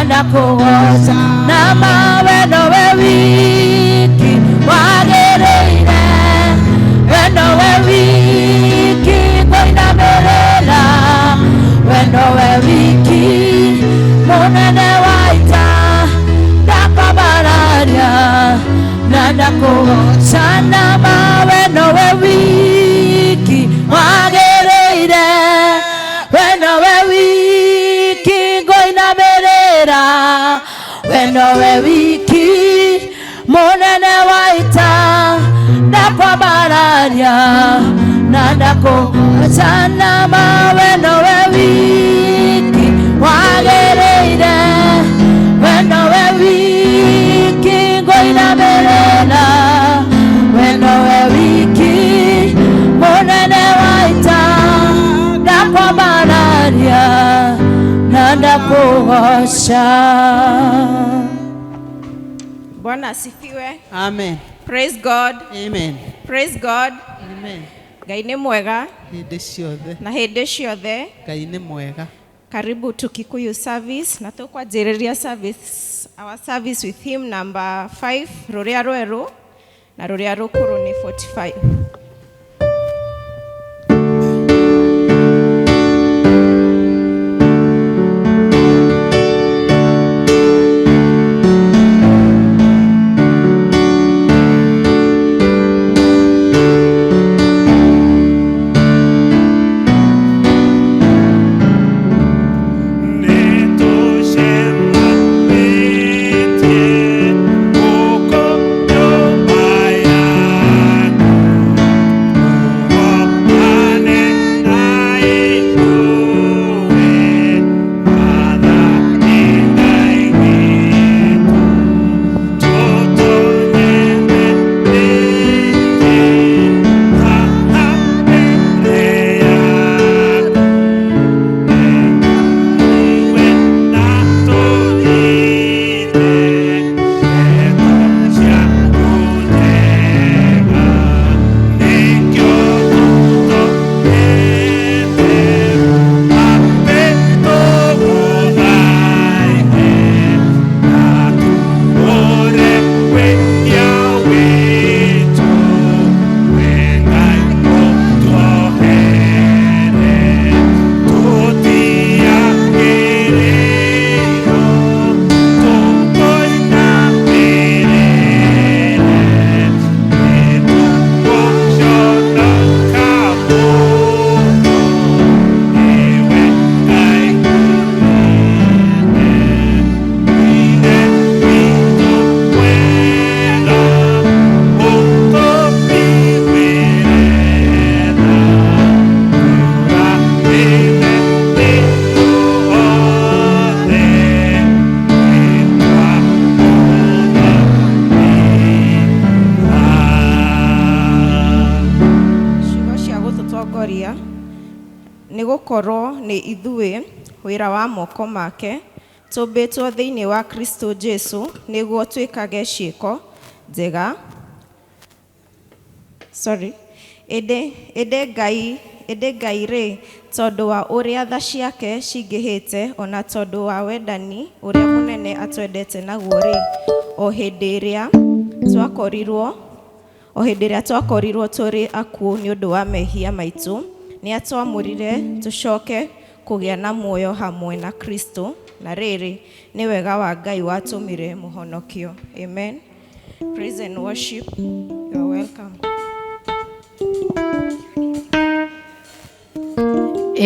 Na ndakũgoca na ma we nowe wiki wagĩrĩire, we nowe wiki kũinamĩrĩra, we nowe wiki mũnene wa ita, ndakwambararia na ndakũgoca na ma we nowe wiki wagĩrĩire, we nowe wiki ngũinamĩrĩra, we nowe wiki mũnene wa ita, ndakwambararia na ndakũgoca na ma we nowe wiki wagĩrĩire, we nowe wiki ngũinamĩrĩra, we nowe wiki mũnene wa ita, ndakwambararia na ndakũgoca. Bwana asifiwe. Amen. Praise God. Amen. Praise God. Amen. Ngai nĩ mwega Hĩndĩ ciothe na hĩndĩ ciothe. Ngai nĩ mwega. Karibu to Kikuyu service na tũkwanjĩrĩria service, our service with him number 5 rũrĩa rwerũ na rũrĩa rũkũrũ nĩ 45. Ciugo cia gũtũtongoria nĩ gũkorwo nĩ ithuĩ wĩra wa moko make tũmbĩtwo thĩinĩ wa Kristo Jesu nĩguo twĩkage ciĩko njega, sorry, ĩndĩ Ngai rĩ, tondũ wa ũrĩa tha ciake cingĩhĩte ona tondũ wa wendani ũrĩa mũnene atwendete naguo rĩ, o hĩndĩ ĩrĩa twakorirwo tũrĩ akuũ nĩ ũndũ wa mehia maitũ, nĩ atwamũrire tũcoke kũgĩa na muoyo hamwe na Kristo, na rĩrĩ nĩ wega wa Ngai watũmire mũhonokio. Amen. Praise and worship. You are welcome.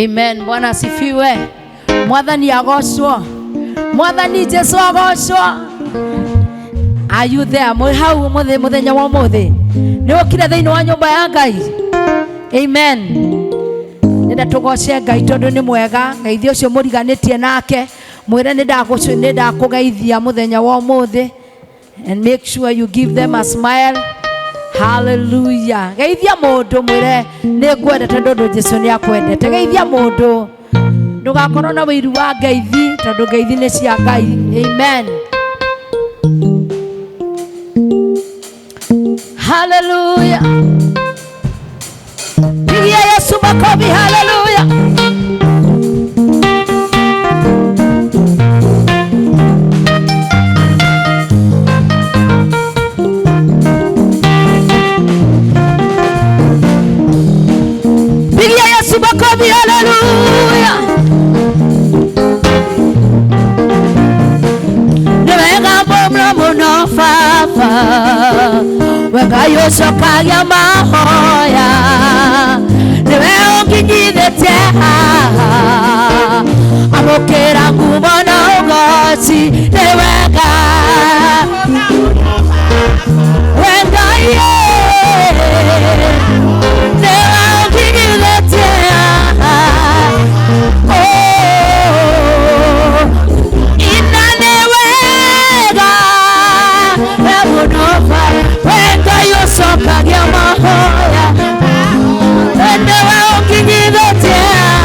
Amen. Bwana asifiwe. Mwathani agocwo. Mwathani Jesu agocwo. Are you there? Mwĩ hau mũthĩ mũthenya wa ũmũthĩ. Nĩ ũkire thĩinĩ wa nyũmba ya Ngai. Amen. Nenda tũgoce Ngai tondũ nĩ mwega. Ngeithia ũcio mũriganĩtie nake. Mwĩre nĩ ndakũgeithia mũthenya wa ũmũthĩ. And make sure you give them a smile. Hallelujah. Geithia mũndũ mwĩre nĩ ngwendete tondũ Jesu nĩ akwendete. Geithia mũndũ. Ndũgakorwo na wĩiru wa ngeithi tondũ ngeithi nĩ cia Ngai. Amen. Hallelujah. Pigia Yesu makofi. Hallelujah. We Ngai ũcokagia mahoya, nĩwe ũnginyithĩtie haha. Amũkĩra ngumo na ũgoci, nĩwe Ngai. We Ngai, nĩwe ũnginyithĩtie haha. Oh, ina nĩ wega, we mũno we Ngai ũcokagia mahoya, nĩwe ũnginyithĩtie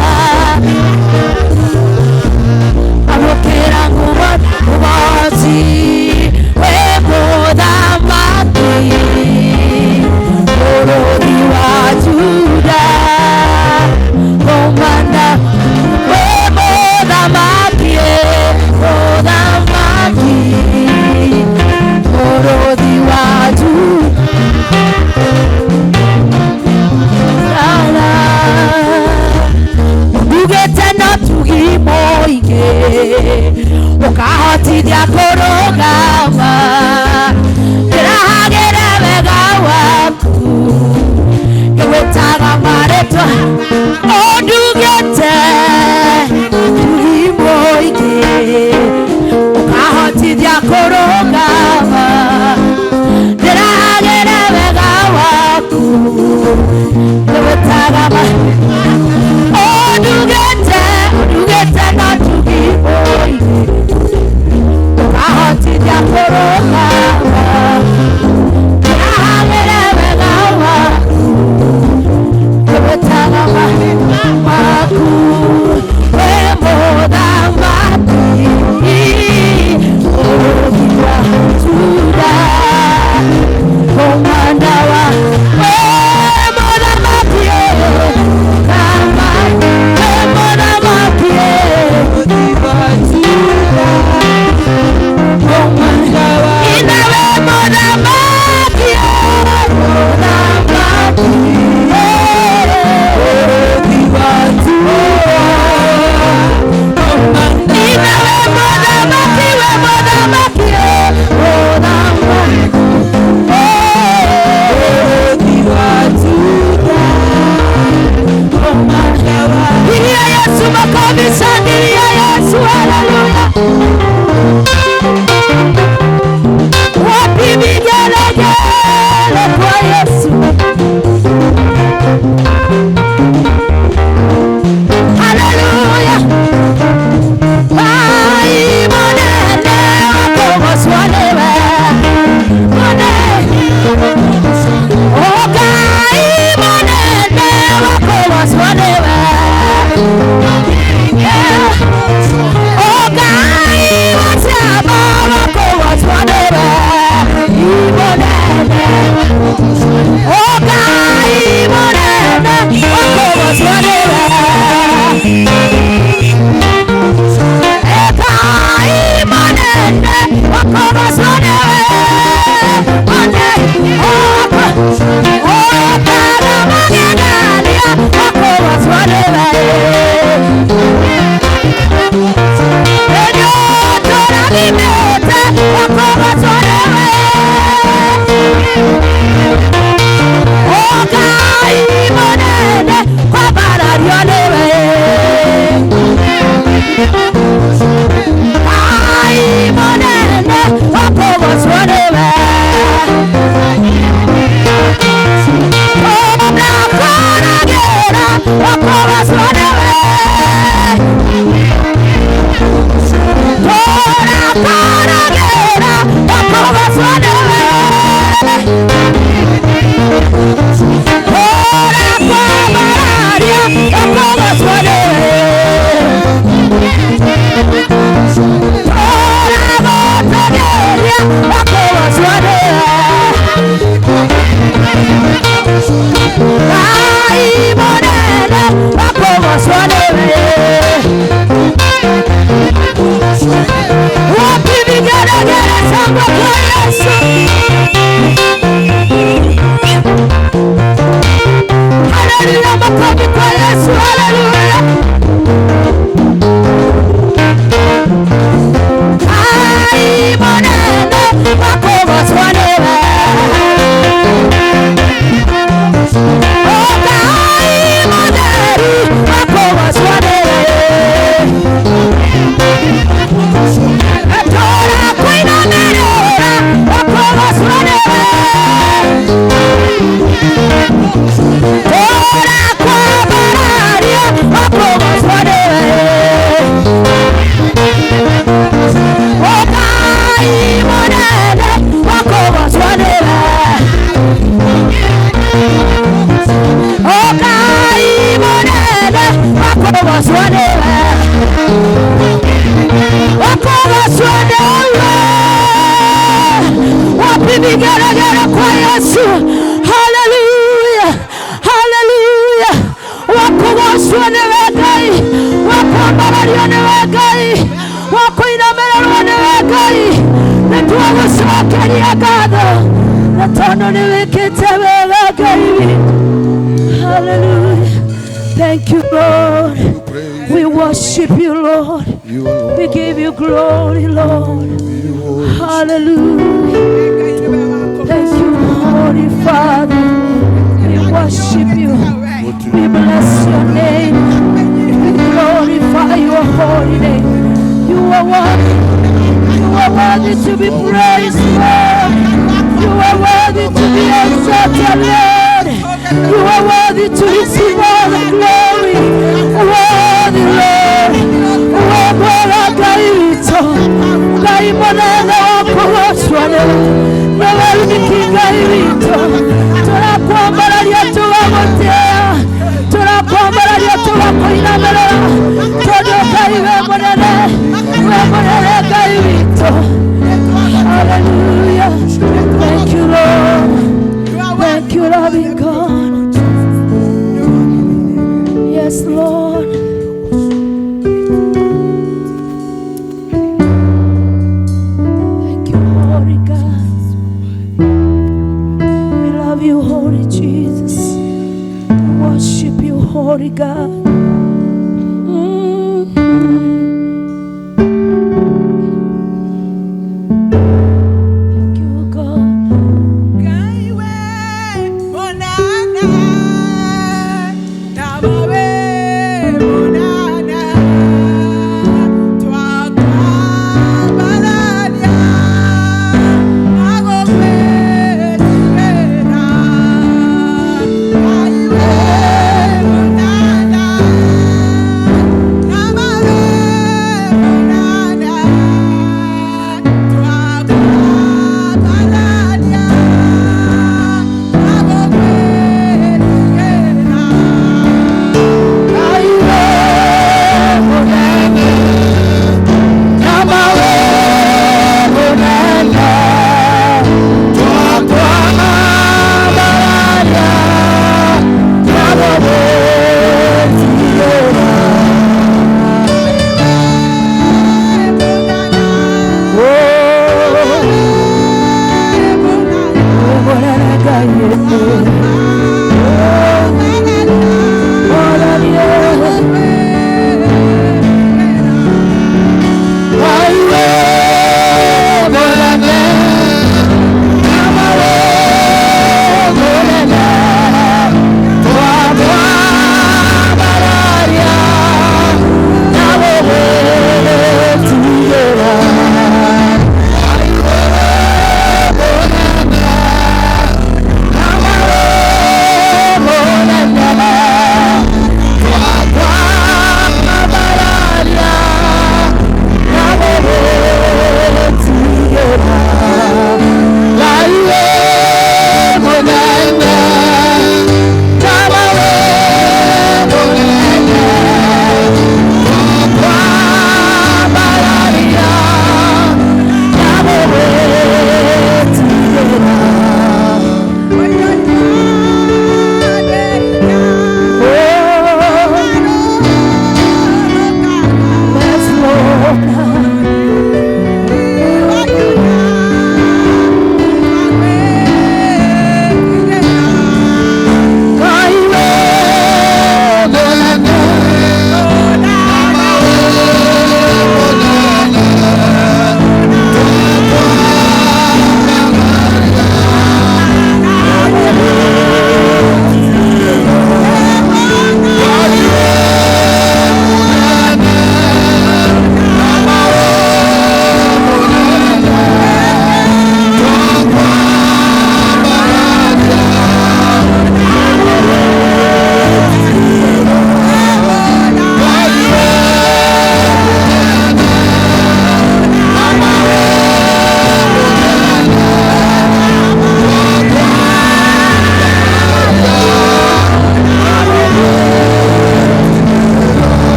haha. Amũkĩra ngumo ũgoci, wĩ mũthamaki, bũrũri wa Juda, kũmanda wĩ mũthamaki, mũthamaki, bũrũri wa Juda. Ndugĩte no tugi mũingĩ ũkahotithia kũrũgama, ndĩrahagĩra wega waku ngĩgwĩtaga marĩtwa. Ũndugĩte tugi mũingĩ ũkahotithia kũrũgama, ndĩrahagĩra wega waku ngĩgwĩtaga ũndugĩte, ũndugĩte na tugi mũingĩ ũkahotithia kũrũgama, ndĩrahagĩra wega waku ngĩgwĩtaga maku. Wĩ mũthamaki, bũrũri wa Juda, kũmanda wa wĩ mũthamaki, kama wĩ mũthamaki, ina wĩ mũthamaki, mũthamaki, ina wĩ mũthamaki, wĩ mũthamaki, mũthamaki. Pigia Yesu makofi, shangilia Yesu, haleluya. Wapi vigelegele kwa Yesu? Haleluya. Ai, munene wakogocwo nĩwe. Munene. Oh, Ngai munene wakogocwo nĩwe. Oh, Ngai Nĩwe Ngai wa kũinamĩrĩrwo, nĩwe Ngai nĩ twagũcokeria ngatho na tondũ nĩ wĩkĩte wega Ngai witũ. Hallelujah. Thank you, Lord. We worship you, Lord. You alone. We give you glory, Lord. Hallelujah. Thank you, Holy Father. We worship you. We bless your name. We glorify your holy name. You are worthy. You are worthy to be praised, Lord. You are worthy to be exalted, Lord. You are worthy to receive all the glory. Worthy, Lord. Wegwara Ngai witũ, Ngai mũnene wa kũgocwo nĩwe, nĩwe wiki Ngai witũ. Tũrakwambararia tũgagũtĩĩa, tũrakwambararia tũgakũinamĩrĩra, tondũ Ngai we mũnene, we mũnene Ngai witũ. Hallelujah. Thank you, Lord. Thank you, loving God. Yes, Lord. Thank you, Holy God.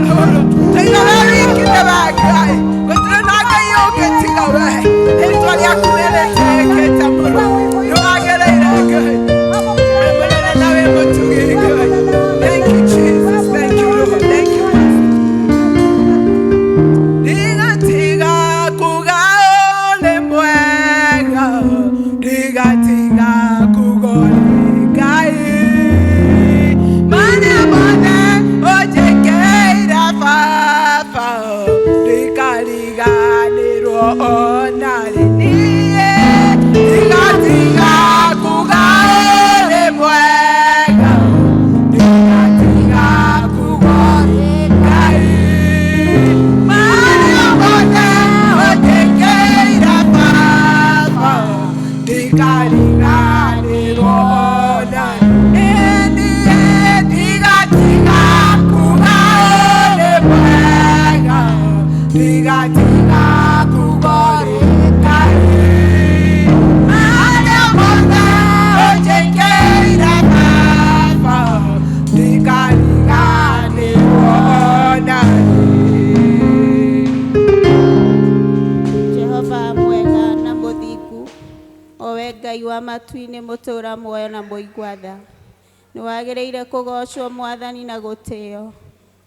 Lord. Tiga we wiki nĩwe Ngai. Gũtirĩ na Ngai ũngĩ tiga we. Rĩtwa rĩaku nĩrĩtĩĩkĩte mũno. Nĩwagĩrĩire Ngai. Wĩ mũnene na wĩ mũtugi Ngai. Thank you, Jesus. Thank you, Lord. Thank you, Master. Ndiga kuga nĩ mwega. Ndiga kuga nĩ Ngai. Marĩa mothe ũnjĩkĩire baba, ndikariganĩrwo ona rĩ niĩ. Ndiga kuga nĩ mwega. Ndiga kuga nĩ Ngai. Marĩa mothe ũnjĩkĩire baba, ndikariganĩrwo ona rĩ niĩ. Ndiga kuga nĩ mwega. Ndiga kuga nĩ Ngai. Marĩa mothe ũnjĩkĩire baba, ndikariganĩrwo ona rĩ. Jehova mwega na mũthingu, o we Ngai wa matu-inĩ, mũtũũra muoyo na mũigua tha. Nĩ wagĩrĩire kũgoocwo Mwathani na gũtĩo.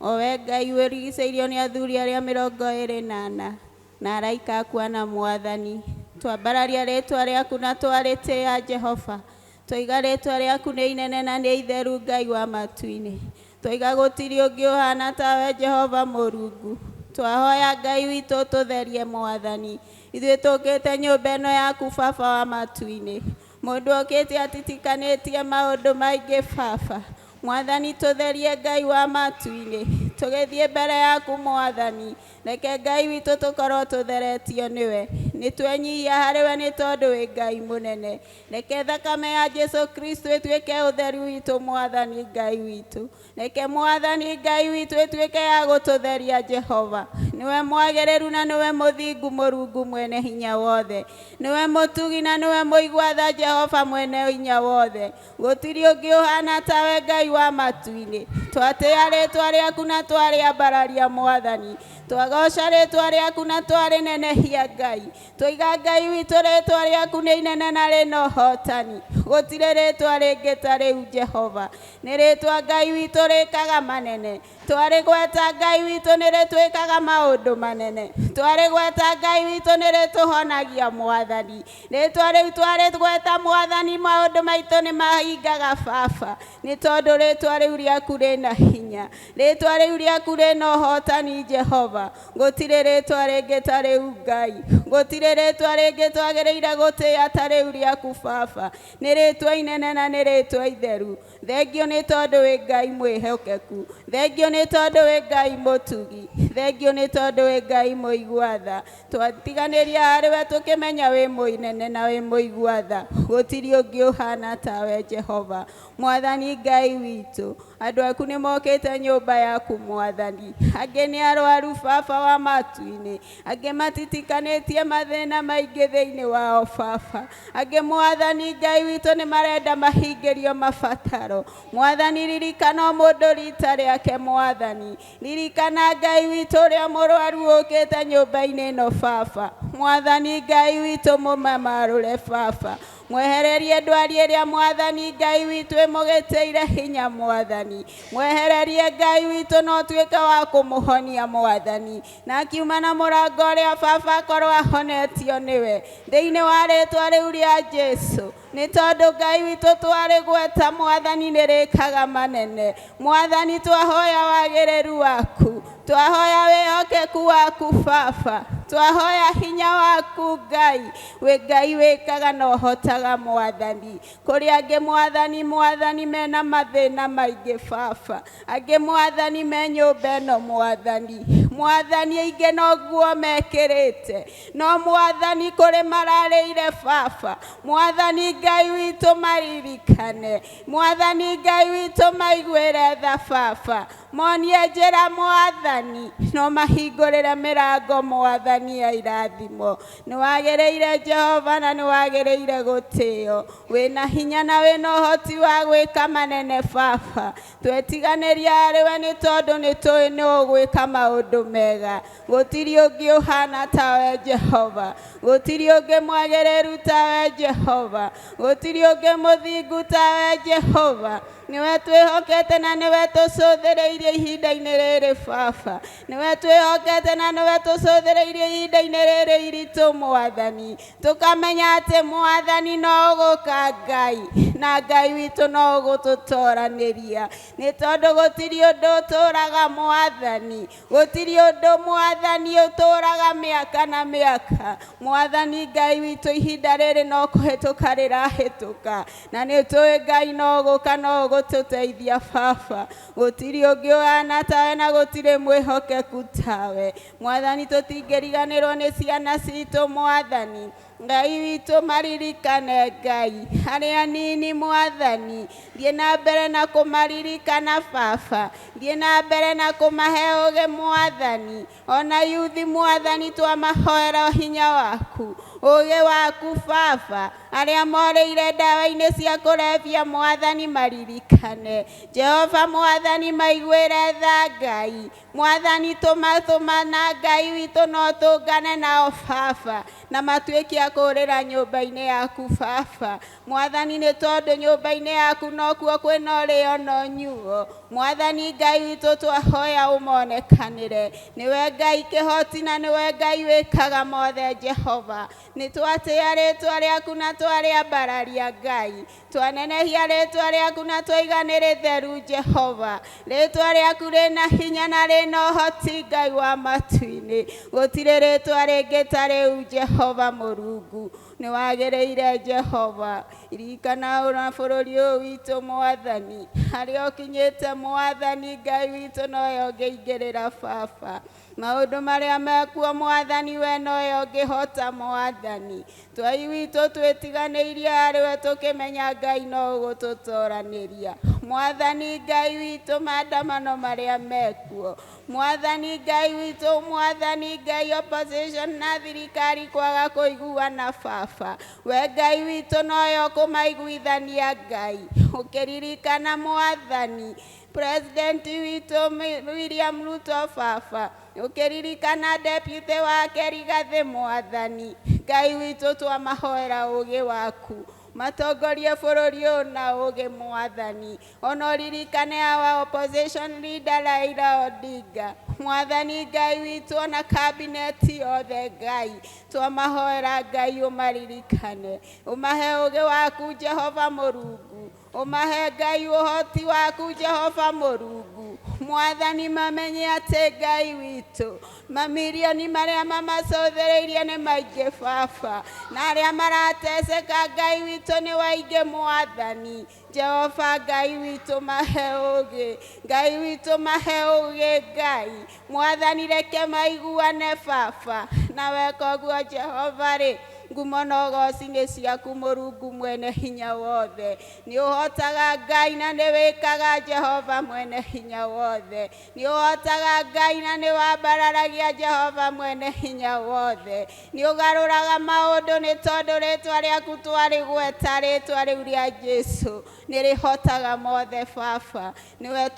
O we Ngai wĩrigicĩirio nĩ athuri arĩa 24 na araika aku ana Mwathani. Twambararia rĩtwa rĩaku na twarĩtĩĩa Jehova. Twaiga rĩtwa rĩaku nĩ inene na nĩ itheru Ngai wa matu-inĩ. Twaiga gũtirĩ ũngĩ ũhana tawe Jehova Mũrungu. Twahoya Ngai witũ tũtherie Mwathani. Ithuĩ tũkĩte nyũmba ĩno yaku baba wa matu-inĩ. Mũndũ okĩte atitikanĩtie maũndũ maingĩ baba. Mwathani tũtherie Ngai wa matu-inĩ. Tũgĩthiĩ mbere yaku Mwathani. Reke Ngai witũ tũkorwo tũtheretio nĩwe. Nĩ twenyihia harĩ we nĩ tondũ wĩ Ngai mũnene. Reke thakame ya Jesu Kristo ĩtuĩke ũtheru witũ Mwathani Ngai witũ. Reke Mwathani Ngai witũ ĩtuĩke ya gũtũtheria Jehova. Nĩwe mwagĩrĩru na nĩwe mũthingu Mũrungu mwene hinya wothe. Nĩwe mũtugi na nĩwe mũigua tha Jehova mwene hinya wothe. Gũtirĩ ũngĩ ũhana tawe Ngai wa matu-inĩ. Twatĩĩa rĩtwa rĩaku na twarĩambararia Mwathani. Twagoca rĩtwa rĩaku na twarĩnenehia Ngai. Twaiga Ngai witũ rĩtwa rĩaku nĩ inene na rĩna ũhotani. Gũtirĩ rĩtwa rĩngĩ ta rĩu Jehova. Nĩ rĩtwa Ngai witũ rĩkaga manene. Twarĩgweta Ngai witũ nĩ rĩtwĩkaga maũndũ manene. Twarĩgweta Ngai witũ nĩ rĩtũhonagia Mwathani. Rĩtwa rĩu twarĩgweta Mwathani maũndũ maitũ nĩ mahingaga baba. Nĩ tondũ rĩtwa rĩu rĩaku rĩna hinya. Rĩtwa rĩu rĩaku rĩna ũhotani Jehova. Gũtirĩ rĩtwa rĩngĩ ta rĩu Ngai. Gũtirĩ rĩtwa rĩngĩ twagĩrĩire gũtĩĩa ta rĩu rĩaku baba. Nĩ rĩtwa inene na nĩ rĩtwa itheru. Thengio nĩ tondũ wĩ Ngai mwĩhokeku. Thengio nĩ tondũ wĩ Ngai mũtugi. Thengio nĩ tondũ wĩ Ngai mũigua tha. Twatiganĩria harĩ we tũkĩmenya wĩ mũinene na wĩ mũigua tha. Gũtirĩ ũngĩ ũhana tawe Jehova. Mwathani Ngai witũ, andũ aku nĩ mokĩte nyũmba yaku Mwathani. Angĩ nĩ arwaru baba wa matu-inĩ. Angĩ matitikanĩtie mathĩna maingĩ thĩinĩ wao baba. Angĩ Mwathani Ngai witũ nĩ marenda mahingĩrio mabataro. Mwathani ririkana o mũndũ rita rĩake Mwathani. Ririkana Ngai witũ ũrĩa mũrwaru ũkĩte nyũmba-inĩ ĩno baba. Mwathani Ngai witũ mũmamarũre baba. Mwehererie ndwari ĩrĩa Mwathani Ngai witũ ĩmũgĩtĩire hinya Mwathani. Mwehererie Ngai witũ na ũtuĩke wa kũmũhonia Mwathani. Na akiuma na mũrango ũrĩa baba akorwo ahonetio nĩwe. Thĩinĩ wa rĩtwa rĩu rĩa Jesu. Nĩ tondũ Ngai witũ twarĩgweta Mwathani nĩ rĩkaga manene. Mwathani twahoya wagĩrĩru waku. Twahoya wĩhokeku waku baba. Twahoya hinya waku Ngai. Wĩ Ngai wĩkaga na ũhotaga Mwathani. Kũrĩ angĩ Mwathani Mwathani mena mathĩna maingĩ baba. Angĩ Mwathani me nyũmba ĩno Mwathani. Mwathani aingĩ no nguo mekĩrĩte, no Mwathani kũrĩ mararĩire baba. Mwathani Ngai witũ maririkane, Mwathani Ngai witũ maiguĩre tha baba, monie njĩra Mwathani, no mahingũrĩre mĩrango Mwathani ya irathimo. Nĩ wagĩrĩire Jehova na nĩ wagĩrĩire gũtĩo, wĩna hinya na wĩna ũhoti wa gwĩka manene baba. Twetiganĩria harĩ we nĩ tondũ nĩ tũĩ nĩ ũgwĩka maũndũ mega. Gũtirĩ ũngĩ ũhana tawe Jehova, gũtirĩ ũngĩ mwagĩrĩru tawe Jehova, gũtirĩ ũngĩ mũthingu tawe Jehova. Nĩwe twĩhokete na nĩwe tũcũthĩrĩirie ihinda-inĩ rĩrĩ baba, nĩwe twĩhokete na nĩwe tũcũthĩrĩirie ihinda-inĩ rĩrĩ iritũ Mwathani, tũkamenya atĩ Mwathani no ũgũka Ngai, na Ngai witũ no ũgũtũtoranĩria, nĩ tondũ gũtirĩ ũndũ ũtũraga Mwathani, gũtirĩ ũndũ Mwathani ũtũraga mĩaka na mĩaka. Mwathani Ngai witũ ihinda rĩrĩ no kũhĩtũka rĩrahĩtũka, na nĩ tũĩ Ngai no ũgũka no ũgũtũteithia baba. Gũtirĩ ũngĩ ũhana tawe na gũtirĩ mwĩhokeku tawe Mwathani. Tũtingĩriganĩrwo nĩ ciana citũ Mwathani Ngai witũ, maririkane Ngai arĩa nini Mwathani, thiĩ na mbere na kũmaririkana baba, thiĩ na mbere na kũmahe ũũgĩ Mwathani. Ona yuthi Mwathani twamahoera hinya waku, ũũgĩ waku baba, arĩa morĩire ndawa-inĩ cia kũrebia Mwathani maririkane Jehova Mwathani, maiguĩre tha Ngai Mwathani, tũmatũma na Ngai witũ no tũngane nao baba, na matuĩke a kũũrĩra nyũmba-inĩ yaku baba Mwathani, nĩ tondũ nyũmba-inĩ yaku nokuo kwĩna ũrĩo na ũnyuo. Mwathani Ngai witũ twahoya ũmonekanĩre, nĩwe Ngai kĩhoti na nĩwe Ngai wĩkaga mothe Jehova. Nĩ twatĩa rĩtwa rĩaku na twarĩambararia Ngai, twanenehia rĩtwa rĩaku na twaiga nĩ rĩtheru Jehova. Rĩtwa rĩaku rĩna hinya na rĩna ũhoti Ngai wa matu-inĩ, gũtirĩ rĩtwa rĩngĩ ta rĩu Jehova Mũrungu. Nĩ wagĩrĩire Jehova. Ririkana ũra bũrũri ũyũ witũ Mwathani, harĩa ũkinyĩte Mwathani Ngai witũ nowe ũngĩingĩrĩra baba. Maũndũ marĩa mekuo Mwathani we nowe ũngĩhota Mwathani. Twai witũ twĩtiganĩirie harĩ we tũkĩmenya Ngai no ũgũtũtoranĩria Mwathani Ngai witũ, maandamano marĩa mekuo Mwathani Ngai witũ, Mwathani Ngai opposition na thirikari kwaga kũiguana baba, we Ngai witũ nowe ũkũmaiguithania Ngai. Ũkĩririkana Mwathani President witũ William Ruto baba, ũkĩririkana deputy wake Rigathĩ Mwathani Ngai witũ, twamahoera ũũgĩ waku, matongorie bũrũri ũyũ na ũũgĩ Mwathani. Ona ũririkane our opposition leader Raila Odinga Mwathani Ngai witũ, ona kabineti yothe Ngai twamahoera Ngai ũmaririkane, ũmahe ũũgĩ waku Jehova Mũrungu, ũmahe Ngai ũhoti waku Jehova Mũrungu. Mwathani mamenye atĩ Ngai witũ mamirioni marĩa mamacũthĩrĩirie nĩ maingĩ baba, na arĩa marateceka Ngai witũ nĩ waingĩ Mwathani. Jehova Ngai witũ mahe ũũgĩ, Ngai witũ mahe ũũgĩ Ngai Mwathani, reke maiguane baba, na weka ũguo Jehova rĩ, ngumo na ũgoci nĩ ciaku Mũrungu mwene hinya wothe. Nĩ ũhotaga Ngai na nĩ wĩkaga Jehova mwene hinya wothe, nĩ ũhotaga Ngai na nĩ wambararagia Jehova mwene hinya wothe, nĩ ũgarũraga maũndũ nĩ tondũ rĩtwa rĩaku twarĩgweta, rĩtwa rĩu rĩa Jesu nĩ rĩhotaga mothe baba. Nĩwe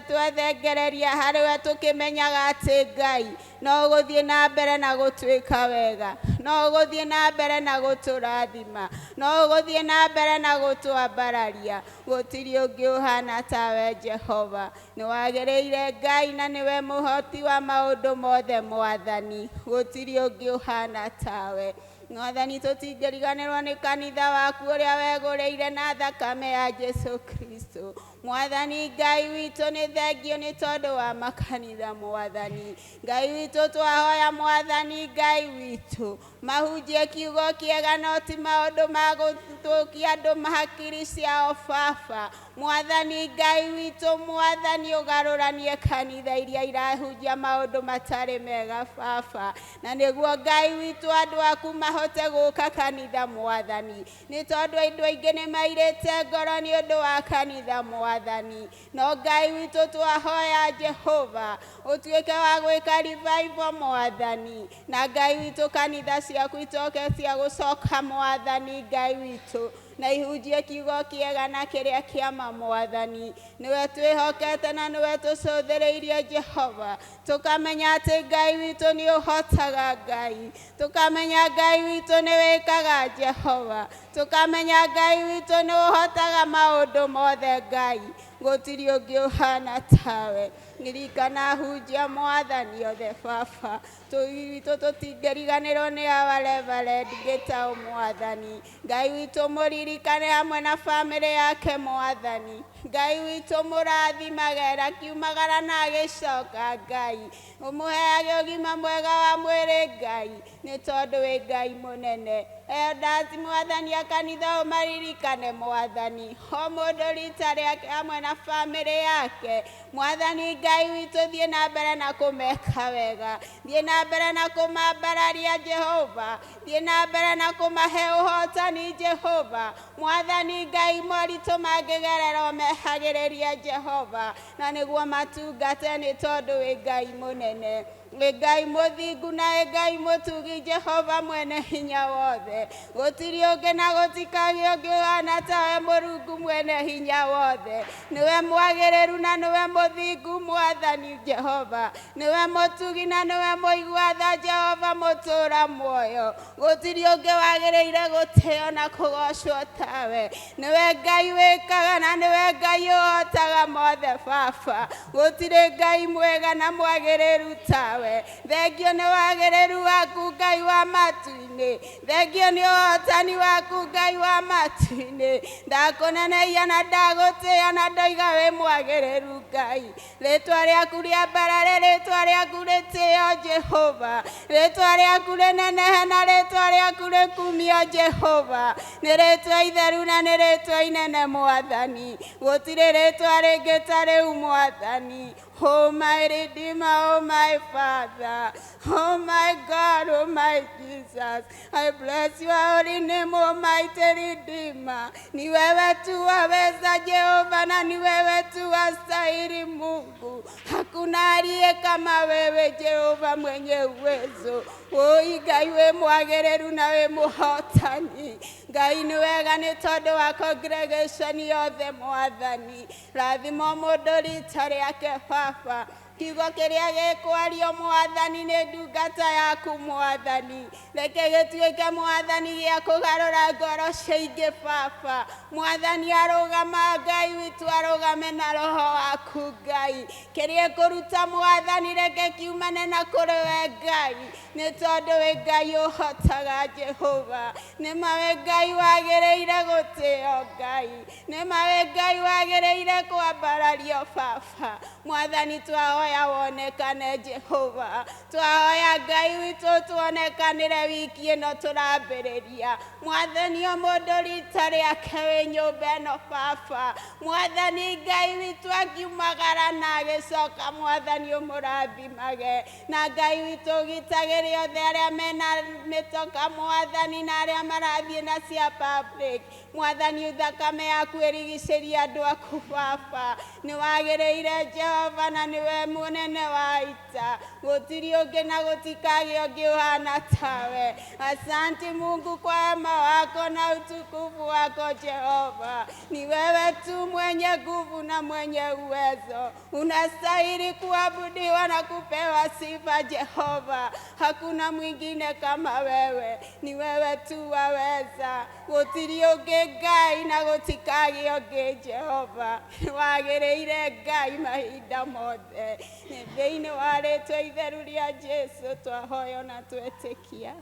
twethengereria harĩ we tũkĩmenyaga atĩ Ngai no ũgũthiĩ na mbere na gũtwĩka wega, no ũgũthiĩ na mbere na gũtũrathima, no ũgũthiĩ na mbere na gũtwambararia. Gũtirĩ ũngĩ ũhana tawe Jehova. Nĩ wagĩrĩire Ngai na nĩwe mũhoti wa maũndũ mothe Mwathani, gũtirĩ ũngĩ ũhana tawe Mwathani. Tũtingĩriganĩrwo nĩ kanitha waku ũrĩa wegũrĩire na thakame ya Jesu Kristo Mwathani Ngai witũ, nĩ thengio nĩ tondũ wa makanitha Mwathani Ngai witũ. Twahoya Mwathani Ngai witũ mahunjie kiugo kĩega no ti maũndũ ma gũthũkia andũ hakiri ciao baba. Mwathani Ngai witũ, Mwathani ũgarũranie kanitha iria irahunjia maũndũ matarĩ mega baba, na nĩguo Ngai witũ andũ aku mahote gũka kanitha Mwathani, nĩ tondũ andũ aingĩ nĩ mairĩte ngoro nĩ ũndũ wa kanitha Mwathani. No Ngai witũ twahoya Jehova ũtuĩke wa gwĩka revival Mwathani, na Ngai witũ kanitha ciaku itoke cia gũcoka Mwathani Ngai witũ, na ihunjie kiugo kĩega na kĩrĩa kĩama Mwathani. Nĩwe twĩhokete na nĩwe tũcũthĩrĩirie Jehova, tũkamenya atĩ Ngai witũ nĩ ũhotaga Ngai, tũkamenya Ngai witũ nĩ wĩkaga Jehova, tũkamenya Ngai witũ nĩ ũhotaga maũndũ mothe Ngai, gũtirĩ ũngĩ ũhana tawe. Ririkana hunjia Mwathani othe baba, witũ tũtingĩriganĩrwo nĩ our Reverend Gĩtaũ Mwathani. Ngai witũ mũririkane hamwe na bamĩrĩ yake Mwathani. Ngai witũ mũrathimage akiumagara na agĩcoka Ngai, ũmũheage ũgima mwega wa mwĩrĩ Ngai, nĩ tondũ wĩ Ngai mũnene. Elders Mwathani a kanitha ũmaririkane Mwathani, o mũndũ rita rĩake hamwe na bamĩrĩ yake Mwathani. Ngai witũ thiĩ na mbere na kũmeka wega, thiĩ na mbere na kũmambararia Jehova, thiĩ na mbere na kũmahe ũhotani Jehova. Mwathani Ngai moritũ mangĩgerera ũmehagĩrĩrie Jehova, na nĩguo matungate nĩ tondũ wĩ Ngai mũnene, wĩ Ngai mũthingu na wĩ Ngai mũtugi Jehova mwene hinya wothe. Gũtirĩ ũngĩ na gũtikagĩe ũngĩ ũhana tawe Mũrungu mwene hinya wothe. Nĩwe mwagĩrĩru na nĩwe mũthingu Mwathani Jehova, nĩwe mũtugi na nĩwe mũigua tha Jehova mũtũũra muoyo. Gũtirĩ ũngĩ wagĩrĩire gũtĩo na kũgocwo tawe. Nĩwe Ngai wĩkaga na nĩwe Ngai ũhotaga mothe baba. Gũtirĩ Ngai mwega na mwagĩrĩru tawe. Thengio nĩ wagĩrĩru waku Ngai wa matu-inĩ, thengio nĩ ũhotani waku Ngai wa matu-inĩ. Ndakũneneia na ndagũtĩĩa na ndoiga wĩ mwagĩrĩru Ngai. Rĩtwa rĩaku rĩambarare, rĩtwa rĩaku rĩtĩo Jehova, rĩtwa rĩaku rĩnenehe na rĩtwa rĩaku rĩkumio Jehova. Nĩ rĩtwa itheru na nĩ rĩtwa inene Mwathani, gũtirĩ rĩtwa rĩngĩ ta rĩu Mwathani. Oh my Redeemer, oh my Father, oh my God, oh my Jesus, I bless your holy name, Almighty Redeemer. Ni wewe tu waweza Jehova, na ni wewe tu wastahili Mungu. Hakuna aliye kama wewe Jehova mwenye uwezo. Oi Ngai wĩ mwagĩrĩru na wĩ mũhotani. Ngai nĩ wega nĩ tondũ wa congregation yothe Mwathani. Rathima mũndũ rita rĩake baba, kiugo kĩrĩa gĩkwario Mwathani nĩ ndungata yaku Mwathani, reke gĩtuĩke Mwathani gĩa kũgarũra ngoro cia ingĩ baba. Mwathani arũgama, Ngai witũ arũgame na roho waku Ngai, kĩrĩa ĩkũruta Mwathani reke kiumane na kũrĩ we Ngai, nĩ tondũ wĩ Ngai ũhotaga Jehova. Nĩ ma wĩ Ngai wagĩrĩire gũtĩo Ngai, nĩ ma wĩ Ngai wagĩrĩire kwambarario baba. Mwathani twahoya wonekane Jehova, twahoya Ngai witũ tuonekanĩre wiki ĩno tũrambĩrĩria. Mwathani o mũndũ rita rĩake wĩ nyũmba ĩno baba. Mwathani Ngai witũ akiumagara na agĩcoka Mwathani ũmũrathimage, na Ngai witũ ũgitagĩre othe arĩa mena mĩtoka Mwathani na arĩa marathiĩ na cia public. Mwathani thakame yaku ĩrigicĩrie andũ aku baba. Nĩ wagĩrĩire Jehova na nĩwe mũnene wa ita, gũtirĩ ũngĩ na gũtikagĩe ũngĩ ũhana tawe. Asante Mungu kwa wema wako na utukufu wako Jehova. Ni wewe tu mwenye nguvu na mwenye uwezo, unastahili kuabudiwa na kupewa sifa Jehova. Hakuna mwingine kama wewe, ni wewe tu waweza. Gũtirĩ ũngĩ Ngai na gũtikagĩe ũngĩ Jehova. Wagĩrĩire Ngai mahinda mothe. Nĩ thĩinĩ wa rĩtwa itheru rĩa Jesu twahoya na twetĩkia.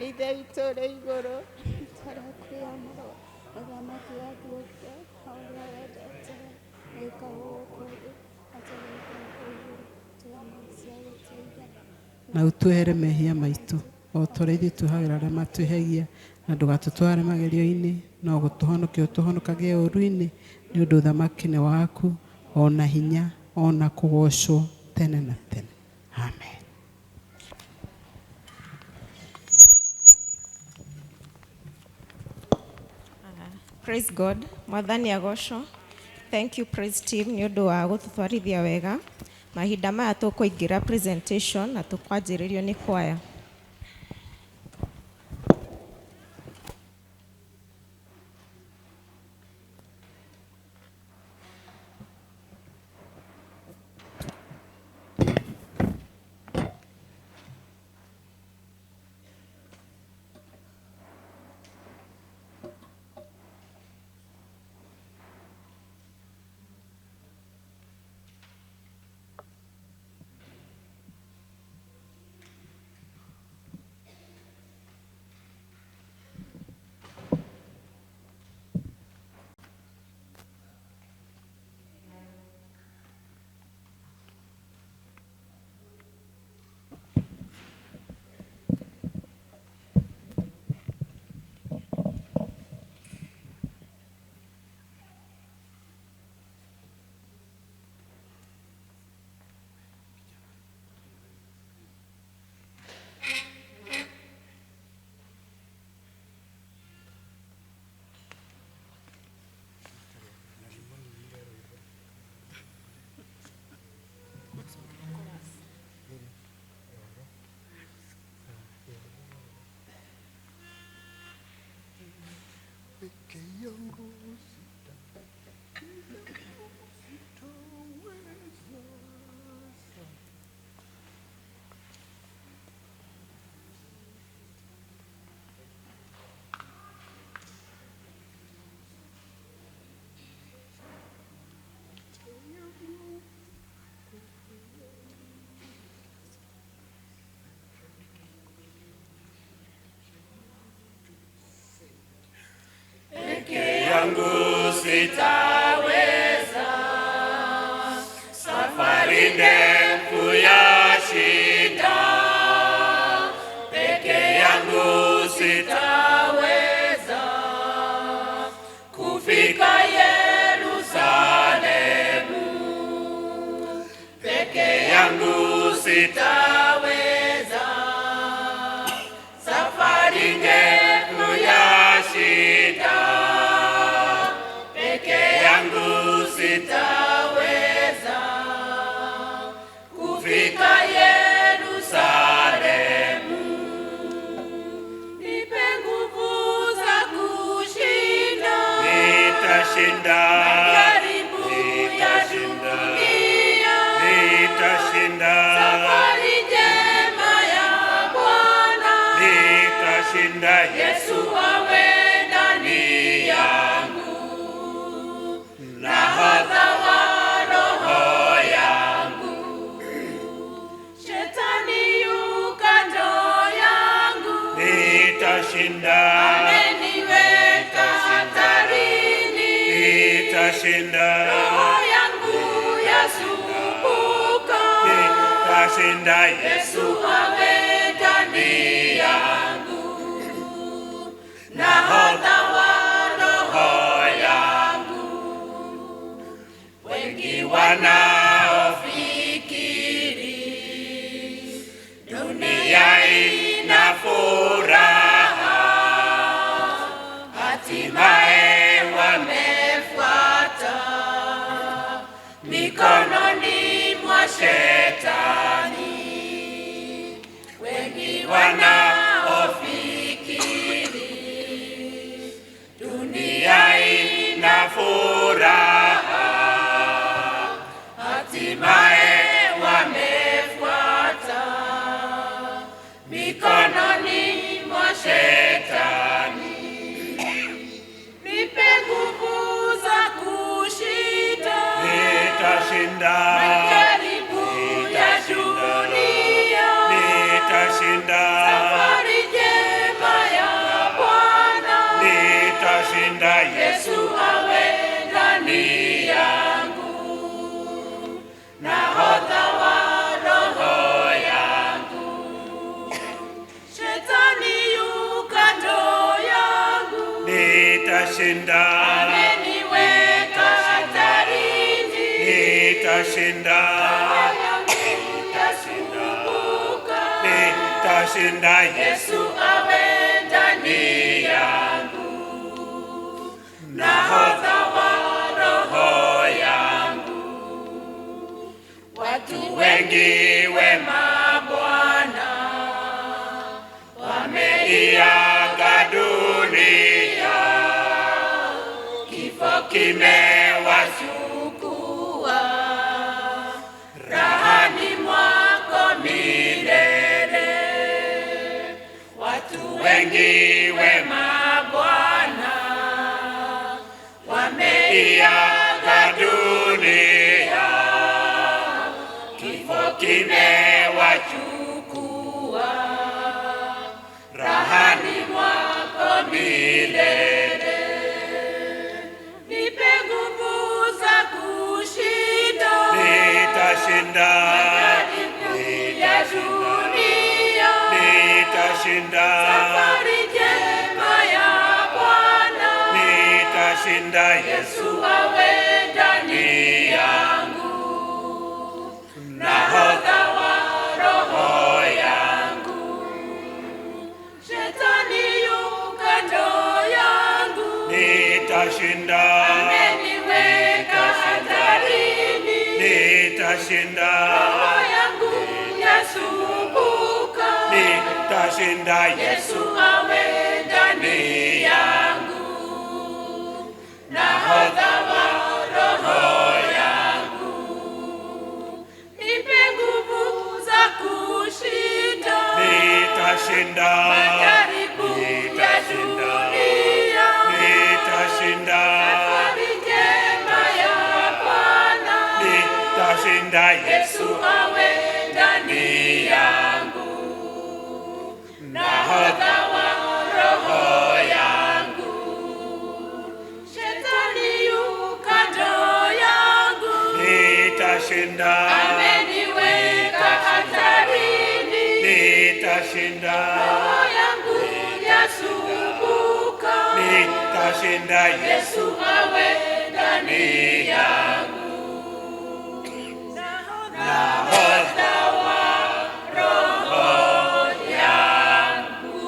Ithe witũ ũrĩ igũrũ, Tũrakwĩamũra ũthamaki waku ũke, o ũrĩa wendete wĩkagwo gũkũ thĩ o ta ũrĩa wĩkagwo igũrũ. Tũhe cia gũtũigana Na ũtuohere mehia maitũ o ta ũrĩa ithuĩ tuohagĩra arĩa matwĩhagia, Na ndũgatũtware magerio-inĩ, no gũtũhonokia ũtũhonokagie ũũru-inĩ, nĩ ũndũ ũthamaki nĩ waku, ona hinya, ona kũgoocwo tene na tene. Amen. Praise God. Mwathani agocwo. Thank you praise team nĩ ũndũ wa gũtũtwarithia wega. Mahinda maya tũkũingĩra presentation na tũkwanjĩrĩrio nĩ kwaya. Yangu sitaweza, safari ndefu ya shida, peke yangu sitaweza kufika Yerusalemu, peke yangu sitaweza, safari ndefu ya shida, sitaweza kufika Yerusalemu. Nipe nguvu za kushinda, nitashinda majaribu ya dunia, nitashinda safari njema ya Bwana, nitashinda. Yesu awe ndani yangu, nahodha wa roho yangu, shetani yu kando yangu, nitashinda, ameniweka hatarini, nitashinda, roho yangu yasumbuka, nitashinda. Yesu awe ndani yangu, nahodha wa roho yangu. Wengi wanaofikiri dunia ina furaha, hatimaye wamefuata mikononi mwa shetani. Wengi wanaofikiri dunia ina furaha, hatimaye wamefuata mikononi mwa shetani. Nipe nguvu za kushinda, nitashinda majaribu Nitashinda. Ameniweka hatarini. Nitashinda. Nitasumbuka. Nitashinda. Yesu awe ndani yangu. Nahodha wa roho yangu. Watu wengi wema Bwana wameiaga dunia, kifo kimewachukua, rahani mwako milele. Watu wengi wema Bwana wameiaga dunia, kifo kimewachukua, rahani mwako milele. Nipe nguvu za kushinda Nitashinda. majaribu ya dunia, Nitashinda. safari njema ya Bwana. Nitashinda. Yesu awe ndani yangu, nahodha wa roho yangu. Shetani yu kando yangu, Nitashinda. ameniweka hatarini. Nitashinda. Roho yangu yasumbuka, Nitashinda. Yesu awe ndani yangu, nahodha wa roho yangu. Nipe nguvu za kushinda Nitashinda. majaribu ya dunia, Nitashinda. safari njema ya Bwana. Nitashinda. Yesu awe ndani yangu, nahodha wa roho yangu. Shetani yu kando yangu, Nitashinda. ameniweka hatarini. Nitashinda. Roho yangu yasumbuka, Nitashinda. Yesu awe ndani yangu, nahodha wa roho yangu.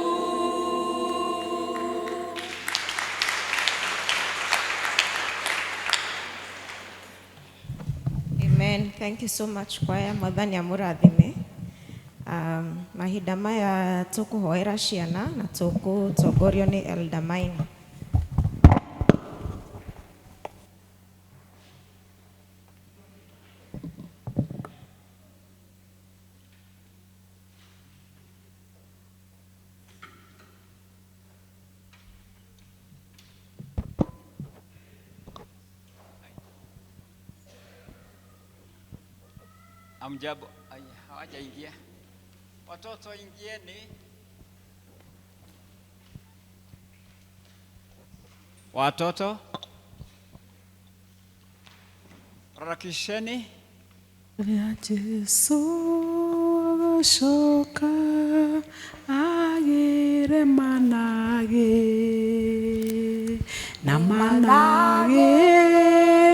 Amen. Thank you so much choir. Mwathani amũrathime. Mahinda maya tũkũhoera ciana na tũgũtongorio nĩ Elder Maina. Amjambo. Ai, hawajaingia. Watoto ingieni. Watoto harakisheni. Rĩa Jesu agĩcoka agĩre managĩ na managĩ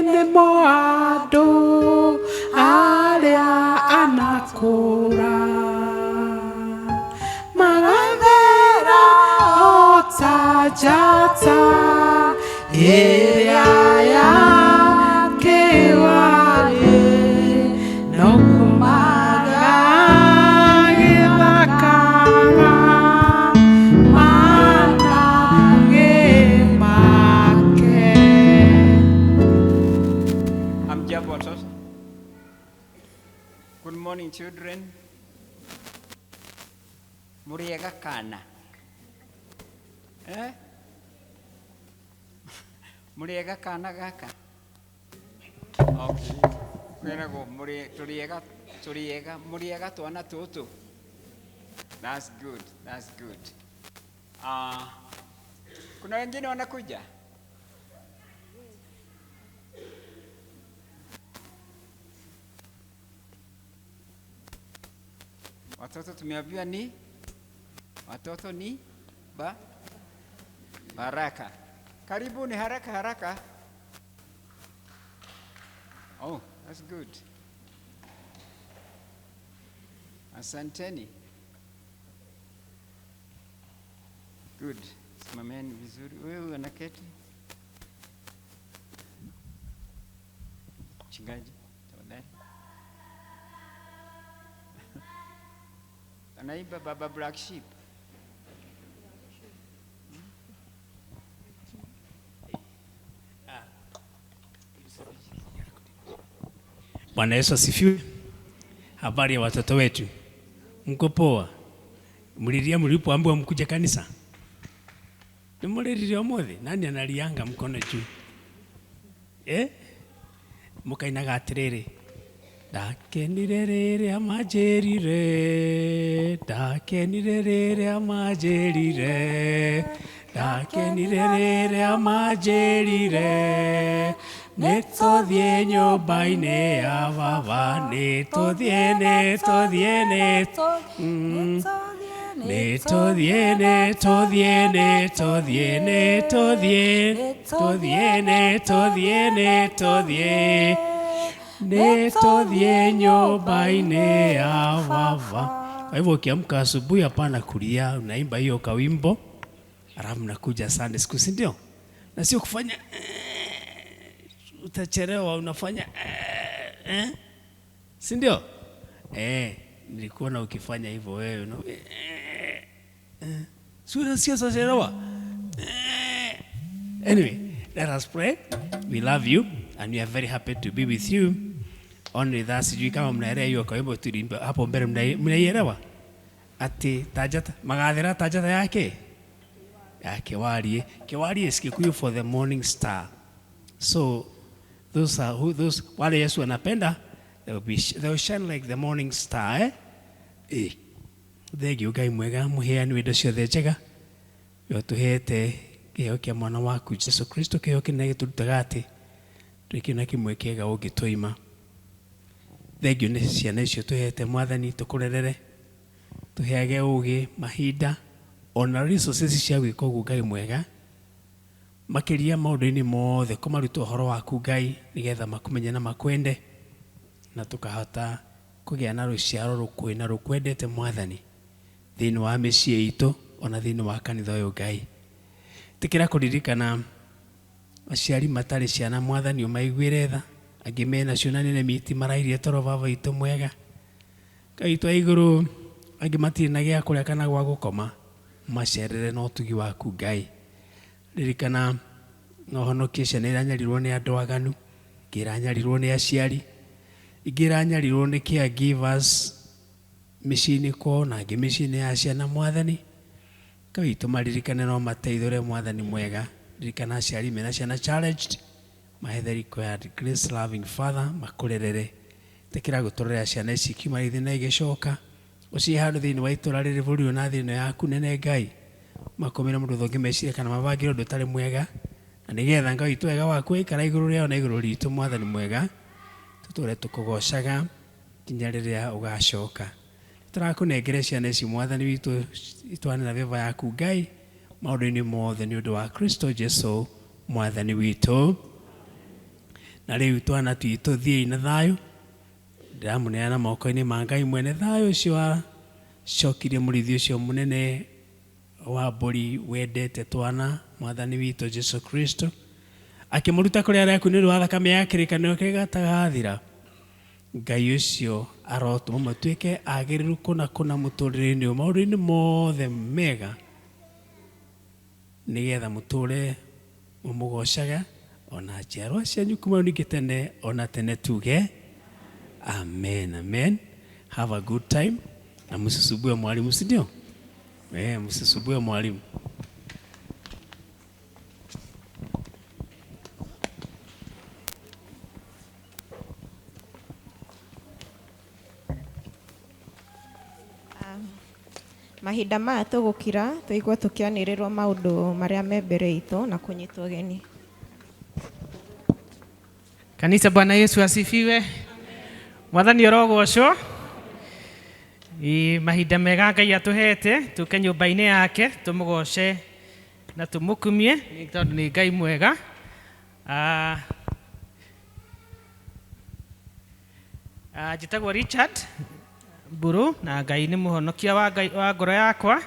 nĩmo andũ arĩa anakũra magathera o ta njata ĩrĩa ya kĩwarĩ no kũmaga gĩthakaga managĩ make. Amjambo watoto. Good morning children. Muriega kana? Eh? Muriega kana gaka? Okay. Kwĩragwo mũrĩ tũrĩega tũrĩega mũrĩega twana tũtũ. That's good. That's good. Kuna wengine wanakuja? Watoto tumeambiwa ni watoto ni baraka. Karibuni haraka haraka. Oh, that's good. Asanteni. Good. Simameni vizuri. Wewe unaketi. Mchungaji, tafadhali. Anaimba Baba Black Sheep. Bwana Yesu asifiwe. Habari ya watoto wetu, mko poa? Mlilia mlipoambiwa mkuje kanisa? Nimuliririe umuthi? Nani analianga mkono juu? Eh? Mukainaga atiriri, ndakenire rĩrĩa manjĩrire, ndakenire rĩrĩa manjĩrire, ndakenire rĩrĩa manjĩrire, nĩtũthiĩ nyũmba-inĩ ya baba, nĩtũthiĩ, nĩtũthiĩ, nĩtũthiĩ, nĩtũthiĩ, nĩtũthiĩ, nĩtũthiĩ, nĩtũthiĩ, nĩtũthiĩ, nĩtũthiĩ, nĩtũthiĩ nyũmba-inĩ ya baba. Kwa hivyo ukiamka asubuhi, hapana kulia, unaimba hiyo kawimbo, alafu nakuja Sunday school, si ndio? Na sio kufanya utachelewa, unafanya si ndio? Nilikuona ukifanya hivyo wewe, si unasikia utachelewa. Anyway, let us pray. We love you and we are very happy to be with you. Only that, sijui kama mnaelewa hiyo kawimbo tuliimba hapo mbele, mnaielewa? Ati tajata magathira tajata yake ya kewarie. Kewarie is Kikuyu for the morning star. So those are who those wale Yesu anapenda, they will shine like the morning star, eh? Eh. Thengio Ngai mwega muheani wa indo ciothe njega, we ũtũheete kĩheo kĩa mwana waku Jesu Kristo, kĩheo kĩnene gĩtũrutaga atĩ ndũrĩ kĩndũ na kĩmwe kĩega ũngĩtũima. Thengio nĩ ciana icio tũheete Mwathani, tũkũrerere, tũheage ũgĩ, mahinda ona resources cia gwĩka ũguo Ngai mwega, makĩria maũndũ-inĩ mothe kũmaruta ũhoro waku Ngai, nĩgetha makũmenye na makwende, na tũkahota kũgĩa na rũciaro rũkũĩ na rũkwendete Mwathani thĩinĩ wa mĩciĩ itũ ona thĩinĩ wa kanitha ũyũ Ngai. Tĩkĩra kũririkana aciari matarĩ ciana Mwathani, ũmaiguĩre tha, angĩ mena cio na nene miti marairie toro baba witũ mwega. Ngai witũ wa igũrũ, angĩ matirĩ na gĩa kũrĩa kana gwa gũkoma, macerere na ũtugi waku Ngai. Ririkana na ũhonokie ciana iranyarirwo nĩ andũ aganu, ingĩ iranyarirwo nĩ aciari, ingĩ iranyarirwo nĩ caregivers mĩciĩ-inĩ kwao na angĩ mĩciĩ-inĩ ya ciana Mwathani. Ngai witũ maririkane no mateithũre Mwathani mwega. Ririkana aciari mena ciana challenged, mahe the required grace, loving Father, makũrerere. Tĩkĩra gũtũrera ciana ici kiuma rĩthĩ na igĩcoka, ũcihe handũ thĩinĩ wa itũũra rĩrĩ bũrũri ũyũ na thĩ ĩno yaku nene Ngai, makomire mũndũ ũngĩ meciria kana mabangĩre ũndũ ũtarĩ mwega, na nĩgetha Ngai witũ wega waku waikara igũrũ rĩao na igũrũ ritũ Mwathani mwega, tũtũre tũkũgocaga nginya rĩrĩa ũgacoka. Tũrakũnengere ciana ici Mwathani witũ, itwane na favor yaku Ngai maũndũ-inĩ mothe nĩ ũndũ wa Kristo Jesu Mwathani witũ. Na rĩu twana twitũ thiĩi na thayũ, ndĩramũneana moko-inĩ ma Ngai mwene thayũ ũcio wacokirie mũrĩithi ũcio mũnene wa mbũri wendete twana Mwathani witũ Jesu Kristo, akĩmũruta kũrĩ arĩa akuũ nĩ ũndũ wa thakame ya kĩrĩkanĩro kĩrĩa gĩtagathira. Ngai ũcio arotũma matuĩke agĩrĩru kũna kũna mũtũrĩre-inĩ ũyũ maũndũ-inĩ mothe mega, nĩgetha mũtũre mũmũgocaga ona njiarwa cianyu kuma rĩu ningĩ tene ona tene tuge amen, amen. Have a good time na msisumbue mwalimu, si ndio? Msisumbue mwalimu. Mahinda maya tũgũkira tũigue tũkĩanĩrĩrwo maũndũ marĩa me mbere itũ na kũnyitwo ũgeni. Kanisa, Bwana Yesu asifiwe. Mwathani orogocwo. Mahinda mega Ngai atũhete tũke nyũmba-inĩ yake tũmũgoce Na tũmũkumie nĩ tondũ nĩ Ngai mwega. Njĩtagwo Richard Mburu na Ngai nĩ mũhonokia wa Ngai wa ngoro yakwa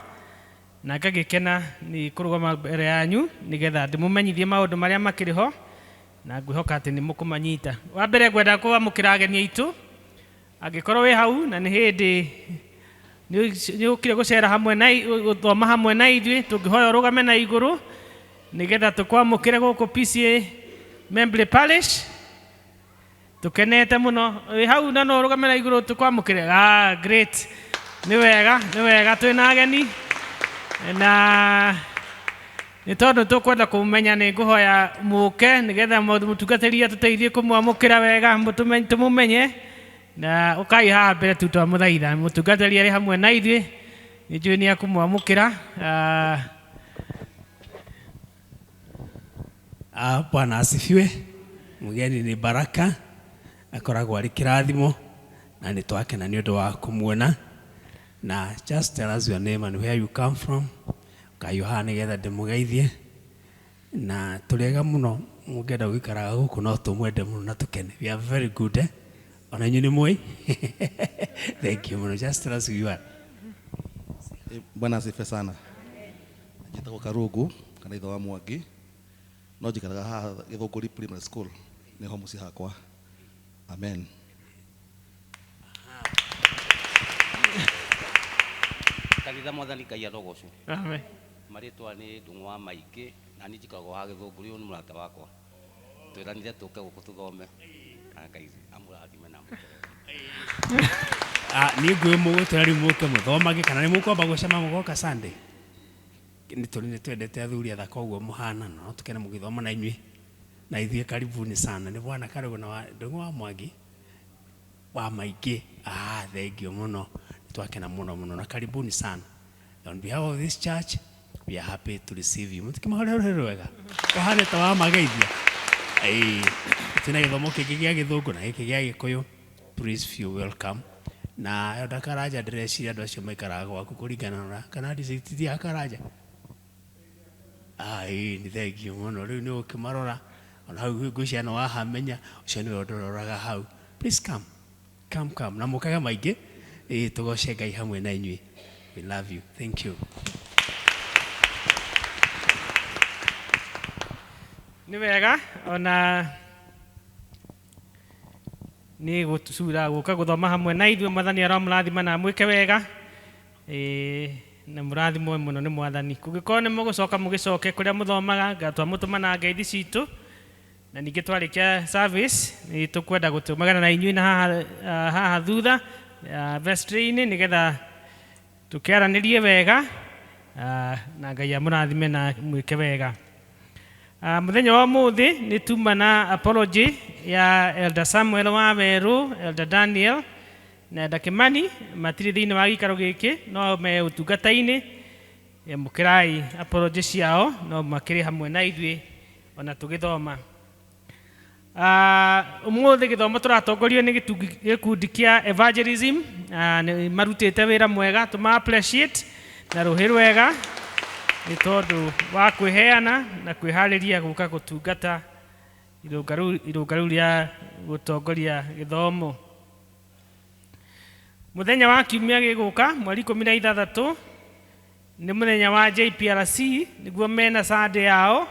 na ngagĩkena nĩ kũrũgama mbere yanyu nĩgetha ndĩmũmenyithie maũndũ marĩa makĩrĩ ho na ngwĩhoka atĩ nĩ mũkũmanyita. Wa mbere ngwenda kwamũkĩra ageni aitũ, angĩkorwo wĩ hau na nĩ hĩndĩ nĩ ũkire gũcera hamwe na gũthoma hamwe na ithuĩ, tũngĩhoya ũrũgame na igũrũ nĩgetha tũkwamũkĩre gũkũ PCEA Membley Parish. Tũkenete mũno wĩ hau na no ũrũgame na igũrũ tũkwamũkĩre. Great, nĩ wega, nĩ wega twĩna ageni na nĩ tondũ tũkwenda kũmenya nĩ ngũhoya mũke nĩgetha mũtungatĩri atũteithie kũmwamũkĩra wega, tũmũmenye na ũkai haha mbere tu twamũthaitha. Mũtungatĩri arĩ hamwe na ithuĩ, nĩ njũĩ nĩ akũmwamũkĩra. Bwana asifiwe. Mgeni ni baraka, akoragwo arĩ kĩrathimo na nĩ twakena nĩ ũndũ wa kũmuona. Na just tell us your name and where you come from. Ũkaiyo haha nĩgetha ndĩmũgeithie. Na tũrĩ ega mũno, mũngĩenda gũikaraga gũkũ no tũmwende mũno na tũkene. We are very good, eh? Ona inyuĩ nĩ mũĩ? Thank you mũno. Just tell us who you are. Bwana asifiwe sana. Njĩtagwo Karungu kana ithe wa Mwangi, no njikaraga haha Gĩthũngũri Primary School, nĩho mũciĩ hakwa. Amen. Kanitha mwathani Ngai arogocwo. Amen. Marĩtwa nĩ Ndung'u wa Maingĩ na niĩ njikaragwo haha Gĩthũngũri, ũyũ nĩ mũrata wakwa. Twĩranire tũke gũkũ tũthome na Ngai amũrathime na amũterere. Niĩ ngũĩ mũgũtwĩra rĩu mũke mũthomage kana nĩ mũkwamba gũcema mũgoka Sunday? Nĩ tũrĩ nĩ twendete athuri athaka ũguo mũhana, no tũkene mũgĩthoma na inyuĩ na ithuĩ karibuni sana. Nĩ bwana Karũgũ na Ndung'u wa Mwangi wa Maingĩ. Thank you mũno, twakena mũno mũno na karibuni sana. On behalf of this church, we are happy to receive you. Mũtikĩmahũre rũhĩ rwega ũhane ta wa mageithia. Ĩĩ, twĩna gĩthomo kĩngĩ gĩa Gĩthũngũ na gĩkĩ gĩa Gĩkũyũ. Please feel welcome. Na Elder Karanja, ndĩreciria andũ acio maikaraga gwaku kũringana na kana district ya Karanja. Ĩĩ, nĩ thank you mũno. Rĩu nĩ ũkĩmarora ona hau ngwĩciria nĩ wahamenya, ũcio nĩwe ũndũroraga hau. Please come, come, come na mũkage maingĩ. Ĩĩ, tũgoce Ngai hamwe na inyuĩ. We love you. Thank you. Nĩ wega ona nĩ gũcura gũka gũthoma hamwe na ithuĩ. Mwathani aromũrathima na amwĩke wega. Ĩĩ, na mũrathimwo mũno nĩ mwathani. Kũngĩkorwo nĩ mũgũcoka mũgĩcoke kũrĩa mũthomaga, ngatwamũtũma na ngeithi citũ. Na ningĩ twarĩkia service nĩ tũkwenda gũtũmagana na inyuĩ na haha thutha vestry-inĩ nĩgetha tũkĩaranĩrie wega, na Ngai amũrathime na mwĩke wega. Mũthenya wa ũmũthĩ nĩ tuma na apology ya Elder Samuel wa Werũ, Elder Daniel na Elder Kimani, matirĩ thĩinĩ wa gĩikaro gĩkĩ no me ũtungata-inĩ. Mũkĩrai apology ciao no makĩrĩ hamwe na ithuĩ ona tũgĩthoma. Ũmũthĩ gĩthomo tũratongorio nĩ gĩkundi kĩa evangelism. Nĩ marutĩte wĩra mwega, tũma appreciate na rũhĩ rwega nĩ tondũ wa kwĩheana na kwĩharĩria gũka gũtungata irũnga rĩu rĩa gũtongoria gĩthomo. Mũthenya wa kiumia gĩgũka mweri 16 nĩ mũthenya wa JPRC, nĩguo mena Sunday yao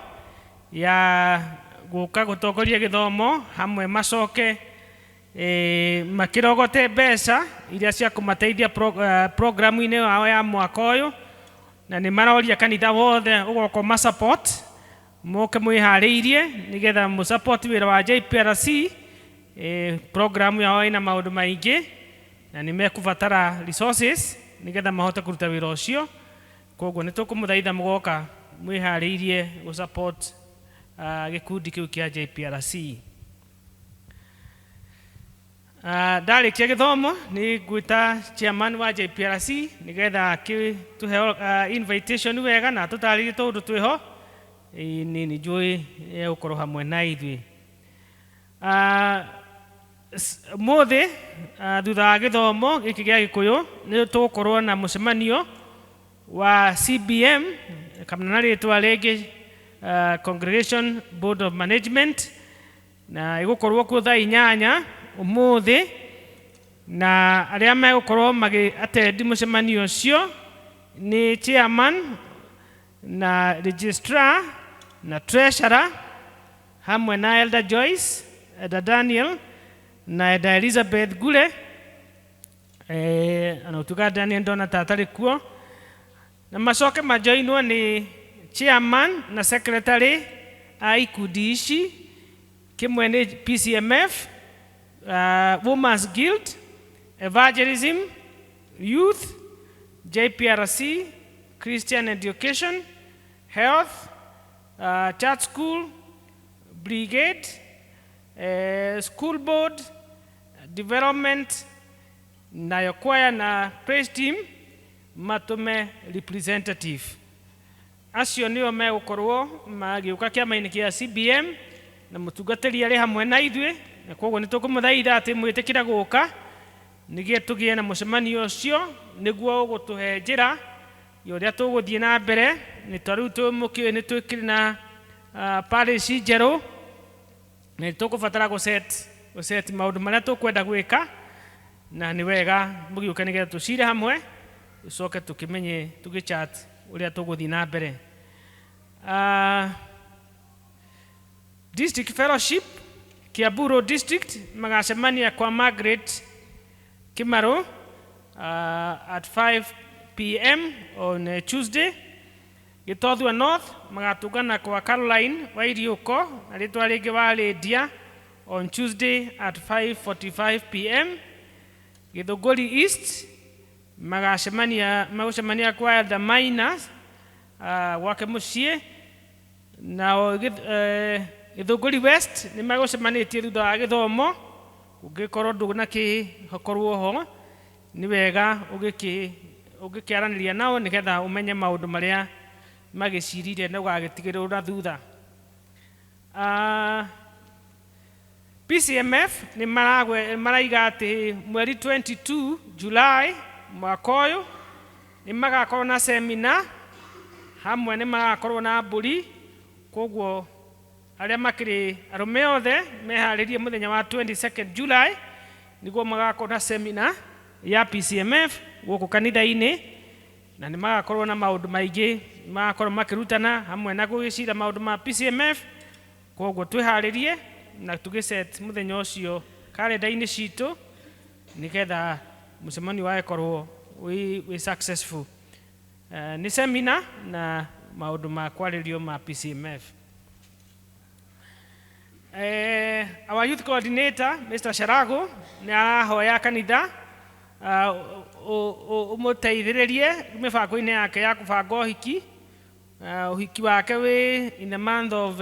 ya gũka gũtongoria gĩthomo hamwe, macoke makĩrogote mbeca iria cia kũmateithia programu-inĩ wao ya mwaka ũyũ, na nĩ maroria kanitha wothe ũgoka ma support, mũke mwĩharĩirie nĩgetha mũ support wĩra wa JPRC. Programu yao ĩna maũndũ maingĩ na nĩ mekũbatara resources nĩgetha mahote kũruta wĩra ũcio. Koguo nĩ tũkũmũthaitha mũgoka mwĩharĩirie gũ support gĩkundi kĩu kĩa JPRC. Ndarĩkia gĩthomo nĩ ngwĩta chairman wa JPRC nĩgetha akĩtũhe invitation wega na atũtarĩrie tũũndũ twĩho. Nĩ njũĩ egũkorwo hamwe na ithuĩ. Ũmũthĩ thutha wa gĩthomo gĩkĩ gĩa Gĩkũyũ nĩ tũgũkorwo na mũcemanio wa CBM. kana na rĩtwa rĩngĩ Congregation Board of Management, na ĩgũkorwo kuo thaa 8 ũmũthĩ, na arĩa megũkorwo magĩ attend mũcemanio ũcio nĩ chairman na registrar na treasurer, hamwe na Elder Joyce, Elder Daniel na Elder Elizabeth Gure. Ona gũtuĩka Daniel ndona ta atarĩ kuo, na macoke majoinwo nĩ chairman na secretary a ikundi ici. Kĩmwe nĩ PCMF, Women's Guild, Evangelism, Youth, JPRC, Christian Education, Health, Church School, Brigade, School Board, Development, nayo choir na praise team matũme representative. Acio nĩo megũkorwo magĩũka kĩama-inĩ kĩa CBM, na mũtungatĩri arĩ hamwe na ithuĩ, na koguo nĩ tũkũmũthaitha atĩ mwĩtĩkĩre gũka nĩguo tũgĩe na mũcemanio ũcio, nĩguo ũgũtũhe njĩra ya ũrĩa tũgũthiĩ na mbere. Nĩ ta rĩu tũmũkĩũĩ nĩ twĩkĩrĩ na parish njerũ, na nĩ tũkũbatara gũset maũndũ marĩa tũkwenda gwĩka, na nĩ wega mũgĩũke nĩgetha tũcire hamwe, tũcoke tũkĩmenye tũgĩchat ũrĩa tũgũthiĩ na mbere. District Fellowship Kiambu Road District magacemania kwa Margaret Kimaru at 5 p.m. on Tuesday. Gĩtothua North magatũngana kwa Caroline Wairiũko na rĩtwa rĩngĩ wa Lydia on Tuesday at 5:45 p.m. Gĩthũngũri East magacemania magũcemania kwa Elder Maina gwake mũciĩ. Nao Gĩthũngũri West nĩ magũcemanĩtie thutha wa gĩthomo. Ũngĩkorwo ndũnakĩkorwo ho, nĩ wega ũgĩkĩaranĩria nao nĩgetha ũmenye maũndũ marĩa magĩcirire na ũgagĩtigĩrĩrwo na thutha. PCMF nĩ maraiga atĩ mweri 22 July mwaka ũyũ nĩ magakorwo na semina, hamwe nĩ magakorwo na mbũri. Koguo arĩa makĩrĩ arũme othe meharĩrie mũthenya wa 22nd July nĩguo magakorwo na semina ya PCMF gũkũ kanitha-inĩ, na nĩ magakorwo na maũndũ maingĩ magakorwo makĩrutana hamwe na gũgĩcira maũndũ ma PCMF. Koguo twĩharĩrie na tũgĩset mũthenya ũcio karenda-inĩ citũ nĩgetha mũcemanio wagĩkorwo wĩ successful. Nĩ semina na maũndũ ma kwarĩrio ma PCMF. Our youth coordinator Mr. Sharago nĩ arahoya kanitha ũmũteithĩrĩrie mĩbango-inĩ yake ya kũbanga ũhiki. Ũhiki wake wĩ in the month of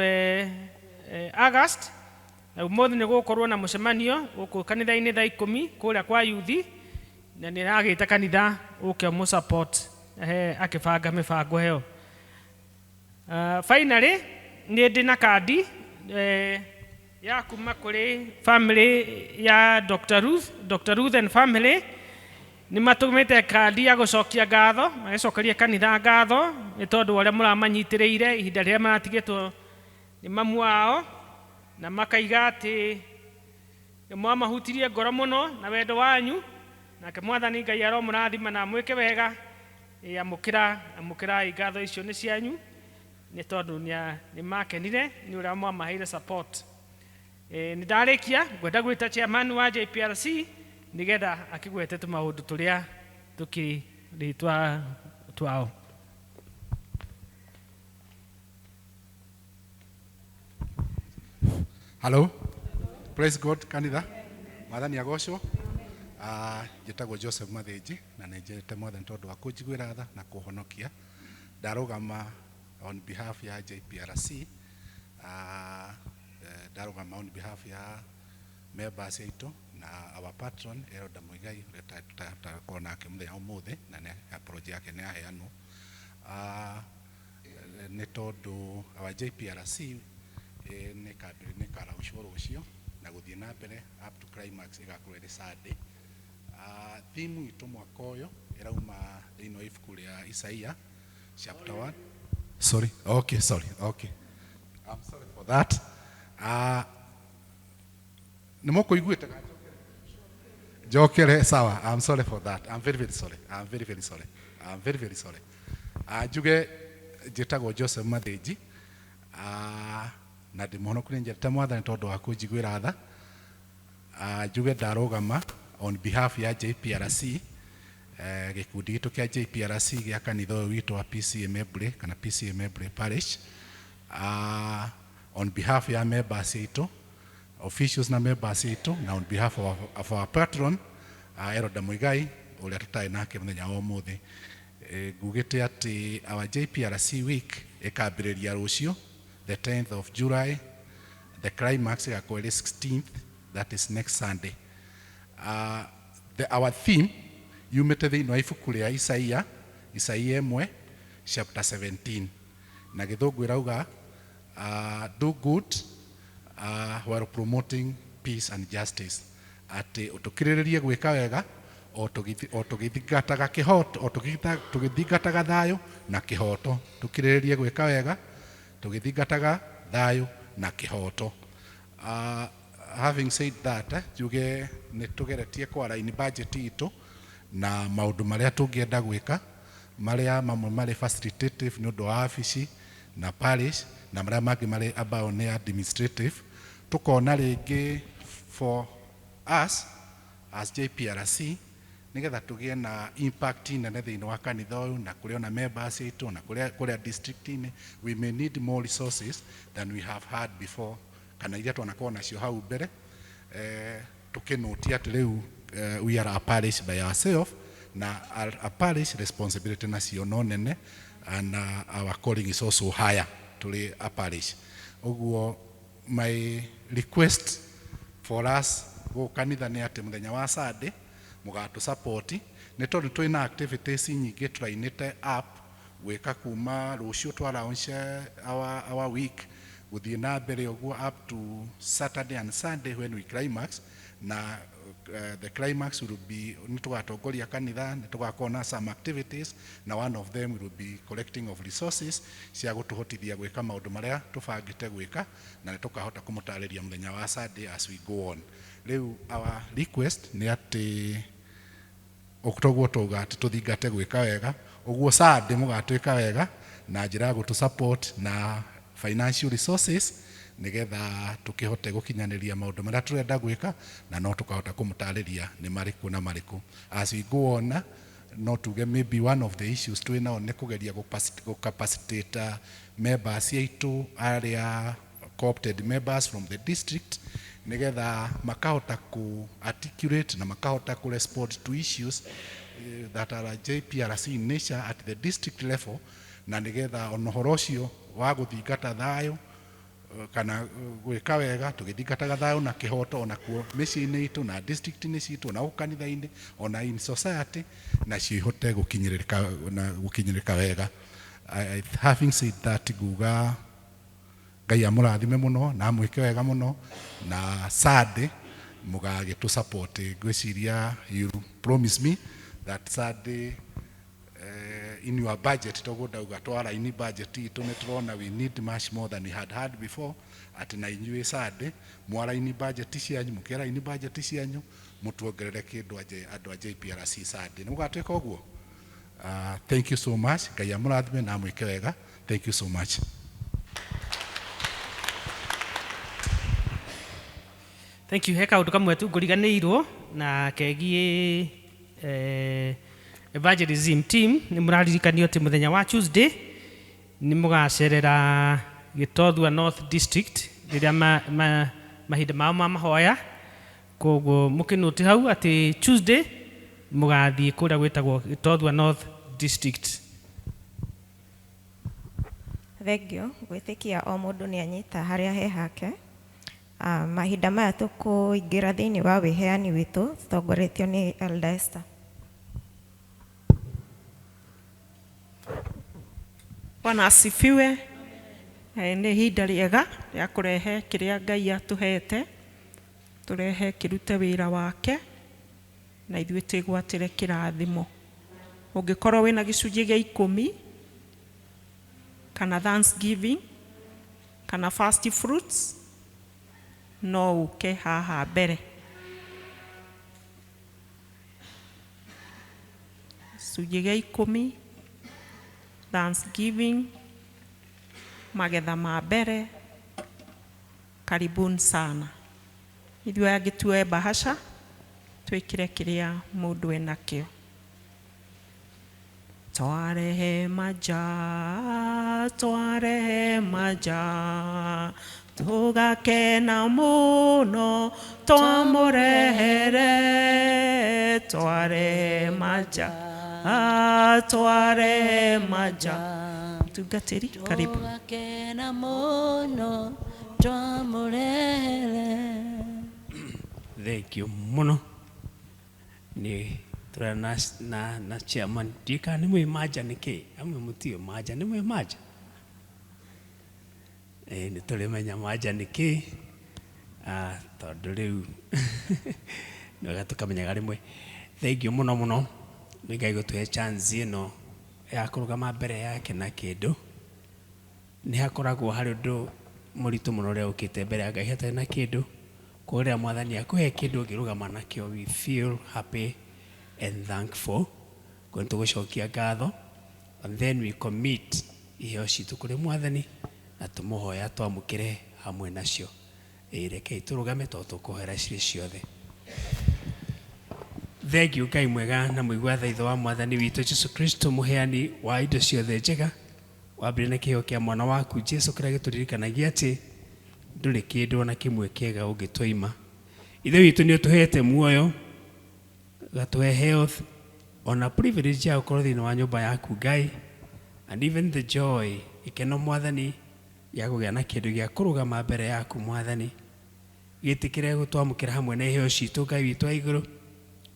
August, na ũmũthĩ nĩ gũgũkorwo na mũcemanio gũkũ kanitha-inĩ thaa 10 kũrĩa kwa yuthi, na nĩ aragĩta kanitha ũke ũmũ support akĩbanga mĩbango ĩyo. Finally nĩ ndĩ na kandi ya kuma kũrĩ family ya Dr. Ruth, Dr. Ruth and family nĩ matũmĩte kandi ya gũcokia ngatho, magĩcokeria kanitha ngatho nĩ tondũ wa ũrĩa mũramanyitĩrĩire ihinda rĩrĩa maratigĩtwo nĩ mamu wao, na makaiga atĩ nĩ mwamahutirie ngoro mũno na wendo wanyu, nake Mwathani Ngai aromũrathima na amwĩke wega. Amũkĩra amũkĩrai ngatho icio nĩ cianyu nĩ tondũ nĩ makenire nĩ ũrĩa mwamaheire support. Nĩ ndarĩkia, ngwenda gwĩta chairman wa JPRC nĩgetha akĩgwete tũmaũndũ tũrĩa tũkĩrĩ twao. Hello. Praise God kanitha. Mwathani agocwo. Njĩtagwo Joseph Mathĩnji na nĩ njĩrĩte Mwathani tondũ wa kũnjiguĩra tha na kũhonokia. Ndarũgama on behalf ya JPRC. Ndarũgama on behalf ya members aitũ na our patron Elder Muigai ũrĩa tũtakorwo nake mũthenya ũmũthĩ, na nĩ apology yake nĩ yaheanwo. Nĩ tondũ our JPRC nĩ karaũcwo rũciũ na gũthiĩ na mbere up to climax ĩgakorwo ĩrĩ Sunday. Theme itũ mwaka ũyũ ĩrauma thĩinĩ wa ibuku rĩa Isaia chapter 1. Sorry, okay, sorry, okay, I'm sorry for that. Nĩ mũkũiguĩte? Njokere? Sawa. I'm sorry for that. I'm very, very sorry. I'm very, very sorry. I'm very, very sorry. Njuge njĩtagwo Joseph Mathĩnji, na ndĩ mũhonoku, nĩ njendete Mwathani tondũ wa kũnjiguĩra tha. Njuge ndarũgama on behalf ya JPRC, gĩkundi gitũ kĩa JPRC gĩa kanitha ũyũ witũ wa PCEA Membley kana PCEA Membley Parish, on behalf ya members itũ, officials na members itũ, na on behalf of our patron, Elder Muigai, ũrĩa tũtarĩ nake mũthenya wa ũmũthĩ. Ngugĩte atĩ our JPRC week ĩkambĩrĩria rũciũ, the 10th of July. The climax ĩgakorwo ĩrĩ 16th, that is next Sunday. Our theme yumĩte thĩinĩ wa ibuku rĩa Isaia, Isaia 1 chapter 17, na Gĩthũngũ ĩrauga, "Do good while promoting peace and justice," atĩ tũkirĩrĩrie gwĩka wega o tũgĩthingataga kĩhoto, o tũgĩthingataga thayũ na kĩhoto. Tũkirĩrĩrie gwĩka wega tũgĩthingataga thayũ na kĩhoto. Having said that, njuge nĩ tũgeretie kwaraini budget itũ na maũndũ marĩa tũngĩenda gwĩka, marĩa mamwe marĩ facilitative nĩ ũndũ wa wabici na parish, na marĩa mangĩ marĩ ambao nĩ administrative. Tũkona rĩngĩ for us as JPRC, nigetha tũgĩe na impact nene thĩinĩ wa kanitha ũyũ na kũrĩ ona members aitũ na kũrĩa district-inĩ, we may need more resources than we have had before, kana iria twanakorwo nacio hau mbere. Tũkĩnũtia atĩ rĩu we are a parish by ourselves, na a parish responsibility nacio no nene, and our calling is also higher tũrĩ a parish. Ũguo my request for us gũkũ kanitha nĩ atĩ mũthenya wa Sunday mũgatũ support, nĩ tondũ twĩna activities nyingĩ tũrainĩte up gwĩka kuma rũciũ twa launch our week, gũthiĩ na mbere ũguo up to Saturday and Sunday when we climax. Na the climax will be nĩ tũgatongoria kanitha, nĩ tũgakorwo na some activities, na one of them will be collecting of resources cia gũtũhotithia gwĩka maũndũ marĩa tũbangĩte gwĩka, na nĩ tũkahota kũmũtarĩria mũthenya wa Sunday as we go on. Rĩu our request nĩ atĩ toguo tauga atĩ tũthingate gwĩka wega, ũguo Sunday mũgatwĩka wega na njĩra ya gũtũ support na financial resources, nigetha tũkĩhote gũkinyanĩria maũndũ marĩa tũrenda gwĩka, na no tũkahota kũmũtarĩria nĩ marĩkũ na marĩkũ as we go on. No tuge maybe one of the issues twĩ nao nĩ kũgeria gũ-capacitate members aitũ arĩa co-opted members from the district, nigetha makahota ku articulate na makahota ku respond to issues that are JPRC in nature at the district level, na nigetha ona ũhoro ũcio wa gũthingata thayũ kana gwĩka wega tũgĩthingataga thayũ na kĩhoto, ona kuo mĩciĩ-inĩ itũ na district-inĩ citũ na gũkũ kanitha-inĩ ona in society, nacio ihote gũkinyĩrĩka na gũkinyĩrĩka wega. Having said that, nguga Ngai amũrathime mũno na amwĩke wega mũno, na Sunday mũgagĩtũ support. Ngwĩciria you promise me that Sunday, in your budget, toguo ndauga twaraini budget itũ, nĩ tũrona we need much more than we had had before, atĩ na inyuĩ Sunday mwaraini budget cianyu, mũkĩaraini budget cianyu, mũtuongerere kĩndũ andũ a JPRC Sunday. Nĩ mũgatwĩka ũguo? Thank you so much. Ngai amũrathime na amwĩke wega. Thank you so much. Thank you. He kaũndũ kamwe tu ngũriganĩirwo na kegiĩ evangelism team. Nĩ mũraririkanio atĩ mũthenya wa Tuesday nĩ mũgacerera Gĩtothua North District rĩrĩa mahinda mao ma mahoya. Koguo mũkĩnũti hau atĩ Tuesday mũgathiĩ kũrĩa gwĩtagwo Gĩtothua North District. Thengio. Gwĩtĩkia o mũndũ nĩ anyita harĩa he hake. Mahinda maya tũkũingĩra thĩinĩ wa wĩheani witũ tũtongoretio nĩ Elder Esther. Bwana asifiwe. Nĩ ihinda rĩega rĩa kũrehe kĩrĩa Ngai atũhete, tũrehe kĩrute wĩra wake na ithuĩ twĩgwatĩre kĩrathimo. Ũngĩkorwo wĩna gĩcunjĩ gĩa 10. Kana thanksgiving kana first fruits, no ũke haha mbere. Gĩcunjĩ gĩa ikũmi, thanksgiving, magetha ma mbere, karibuni sana. Ithuĩ angĩ tuoe bahasha twĩkĩre kĩrĩa mũndũ enakĩo. Twarehe maja, twarehe maja, tũgakena mũno twamũrehere. Twarehe maja, twarehe maja. Mtungatĩri, karibu. Tũgakena mũno twamũrehere. Thank you mũno. Nĩ tũrĩa na chairman, ndiũĩ kana nĩ mwĩ manja nĩ kĩ, amwe mũtiũĩ manja, nĩ mwĩ manja? Ĩĩ nĩ tũrĩmenya manja nĩ kĩ, tondũ rĩu nĩ wega tũkamenyaga rĩmwe. Thank you mũno mũno nĩ Ngai gũtũhe chance ĩno ya kũrũgama mbere yake na kĩndũ. Nĩ hakoragwo harĩ ũndũ mũritũ mũno ũrĩa ũkĩte mbere ya Ngai hatarĩ na kĩndũ. Koguo rĩrĩa Mwathani akũhe kĩndũ ũngĩrũgama nakĩo, we feel happy and thankful. Koguo nĩ tũgũcokia ngatho, and then we commit iheo citũ kũrĩ Mwathani na tũmũhoya twamũkĩre hamwe nacio. Ĩĩ rekei tũrũgame tondũ tũkũhoera cirĩ ciothe. Thank you Ngai mwega na mũigua tha, Ithe wa Mwathani witũ Jesu Kristo, mũheani wa indo ciothe njega. Wambire na kĩheo kĩa mwana waku Jesu kĩrĩa gĩtũririkanagia atĩ ndũrĩ kĩndũ ona kĩmwe kĩega ũngĩtũima. Ithe witũ nĩ ũtũhete muoyo, ũgatũhe health, ona privilege ya gũkorwo thĩinĩ wa nyũmba yaku Ngai, and even the joy, gĩkeno Mwathani gĩa kũgĩa na kĩndũ gĩa kũrũgama mbere yaku Mwathani. Gĩtĩkĩre gũtwamũkĩra hamwe na iheo citũ Ngai witũ wa igũrũ.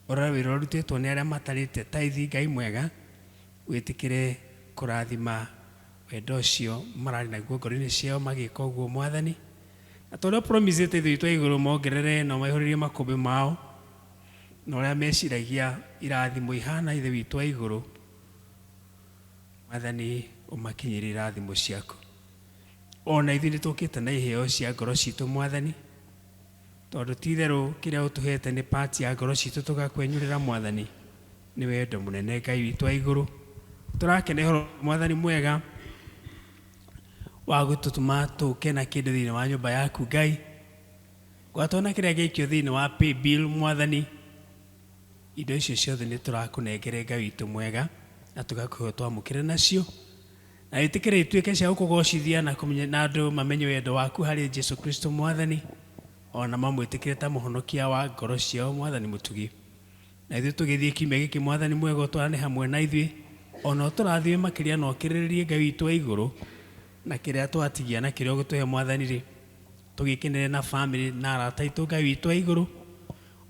Ũrora wĩra ũrutĩtwo nĩ arĩa matarĩte tithe Ngai mwega, wĩtĩkĩre kũrathima wendo ũcio mararĩ naguo ngoro-inĩ ciao magĩka ũguo Mwathani. Na ta ũrĩa promisĩte Ithe witũ wa igũrũ mongerere na ũmaihũrĩrie makũmbĩ mao, na ũrĩa meciragia irathimo ihana Ithe witũ wa igũrũ, Mwathani ũmakinyĩrie irathimo ciaku. Ona ithuĩ nĩ tũkĩte na iheo cia ngoro citũ Mwathani, tondũ ti itherũ kĩrĩa ũtũhete nĩ part ya ngoro citũ tũgakwenyũrĩra Mwathani. Nĩ wendo mũnene Ngai witũ wa igũrũ. Tũrakena ũhoro Mwathani mwega wa gũtũtũma tũke na kĩndũ thĩinĩ wa nyũmba yaku Ngai. Gwatona kĩrĩa gĩikio thĩinĩ wa pay bill Mwathani, indo icio ciothe nĩ tũrakũnengere Ngai witũ mwega na tũgakũhe twamũkĩre nacio, na ĩtĩkĩre ituĩke cia gũkũgocithia na kũmenya na andũ mamenye wendo waku harĩ Jesu Kristo Mwathani, ona mamwĩtĩkĩre ta mũhonokia wa ngoro ciao Mwathani mũtugi. Na ithuĩ tũgĩthiĩ kiumia gĩkĩ Mwathani mwega ũtwarane hamwe na ithuĩ, ona ũtũrathime makĩria na ũkĩrĩrĩrie Ngai witũ wa igũrũ, na kĩrĩa twatigia na kĩrĩa ũgũtũhe Mwathani rĩ, tũgĩkenere na family na arata aitũ Ngai witũ wa igũrũ.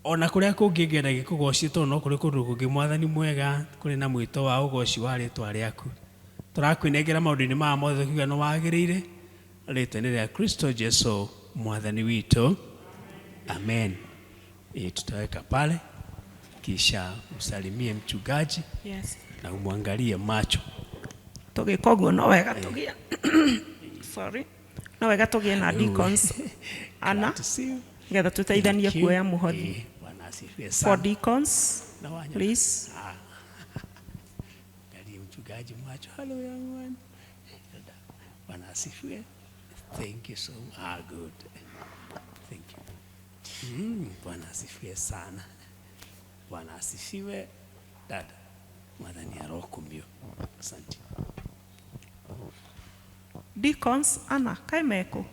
Ona kũrĩa kũngĩ ngĩenda gĩkũgocie, tondũ no kũrĩ kũndũ kũngĩ Mwathani mwega kũrĩ na mwĩto wa ũgoci wa rĩtwa rĩaku. Tũrakwĩnengera maũndũ-inĩ maya mothe tukiuga nĩ wagĩrĩire, rĩtwa-inĩ rĩa Kristo Jesu Mwathani witũ, amen. Tutaweka pale kisha usalimie mchungaji. Yes. Na umwangalie macho. Tũgĩka ũguo no wega tũgĩe, sorry, no wega tũgĩe na deacons ana nĩgetha tũteithanie kuoya mũhothi. Bwana asifiwe For sana. deacons, Na wanyona. please. Angalie mchungaji macho. Hello young man. Bwana asifiwe. Thank you so much. Good. Thank you. Bwana asifiwe sana. Bwana asifiwe. Dada, Mwathani arokumio. Asante. Deacons ana kaĩ mekũ?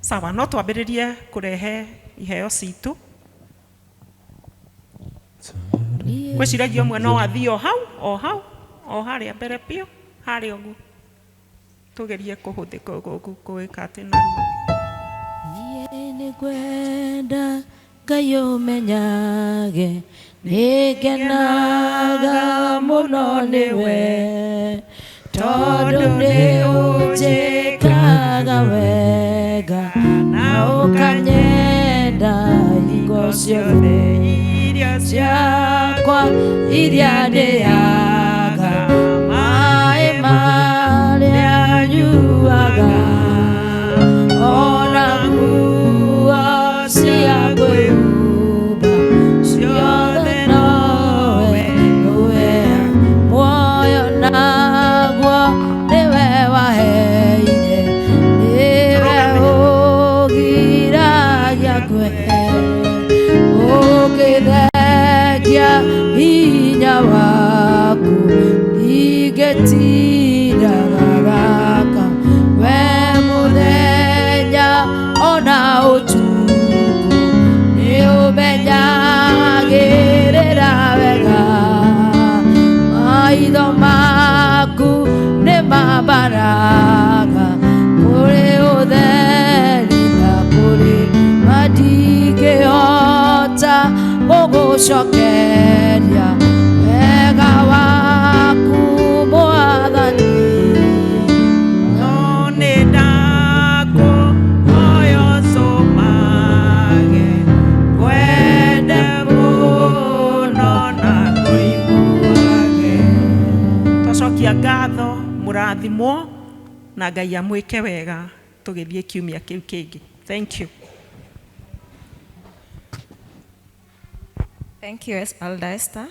Sawa, no twambĩrĩrie kũrehe iheo citũ. Ngwĩciragia ũmwe no athiĩ o hau, o hau, o harĩa mbere biũ, harĩa ũguo. Tũgerie gwĩka atĩ narua. Niĩ nĩngwenda Ngai ũmenyage, nĩngenaga mũno nĩwe, tondũ nĩ ũnjĩkaga wega na ũkanyenda hingo ciothe iria ciakwa iria ndĩaga. hinya waku ndingĩtinda haraka we mũthenya ona ũtukũ nĩũmenyagĩrĩra wega maitho maku nĩ mambaraga kũrĩ ũtheri na kũrĩ mandingĩhota gũgũcokeria wega waku mwathani. No nĩ ndakũhoya ũcũmage, ngwende mũno na ngũiguage. Twacokia ngatho mũrathimwo na Ngai amwĩke wega tũgĩthiĩ kiumia kĩu kĩngĩ. Thank you. Thank you, Elder Esther.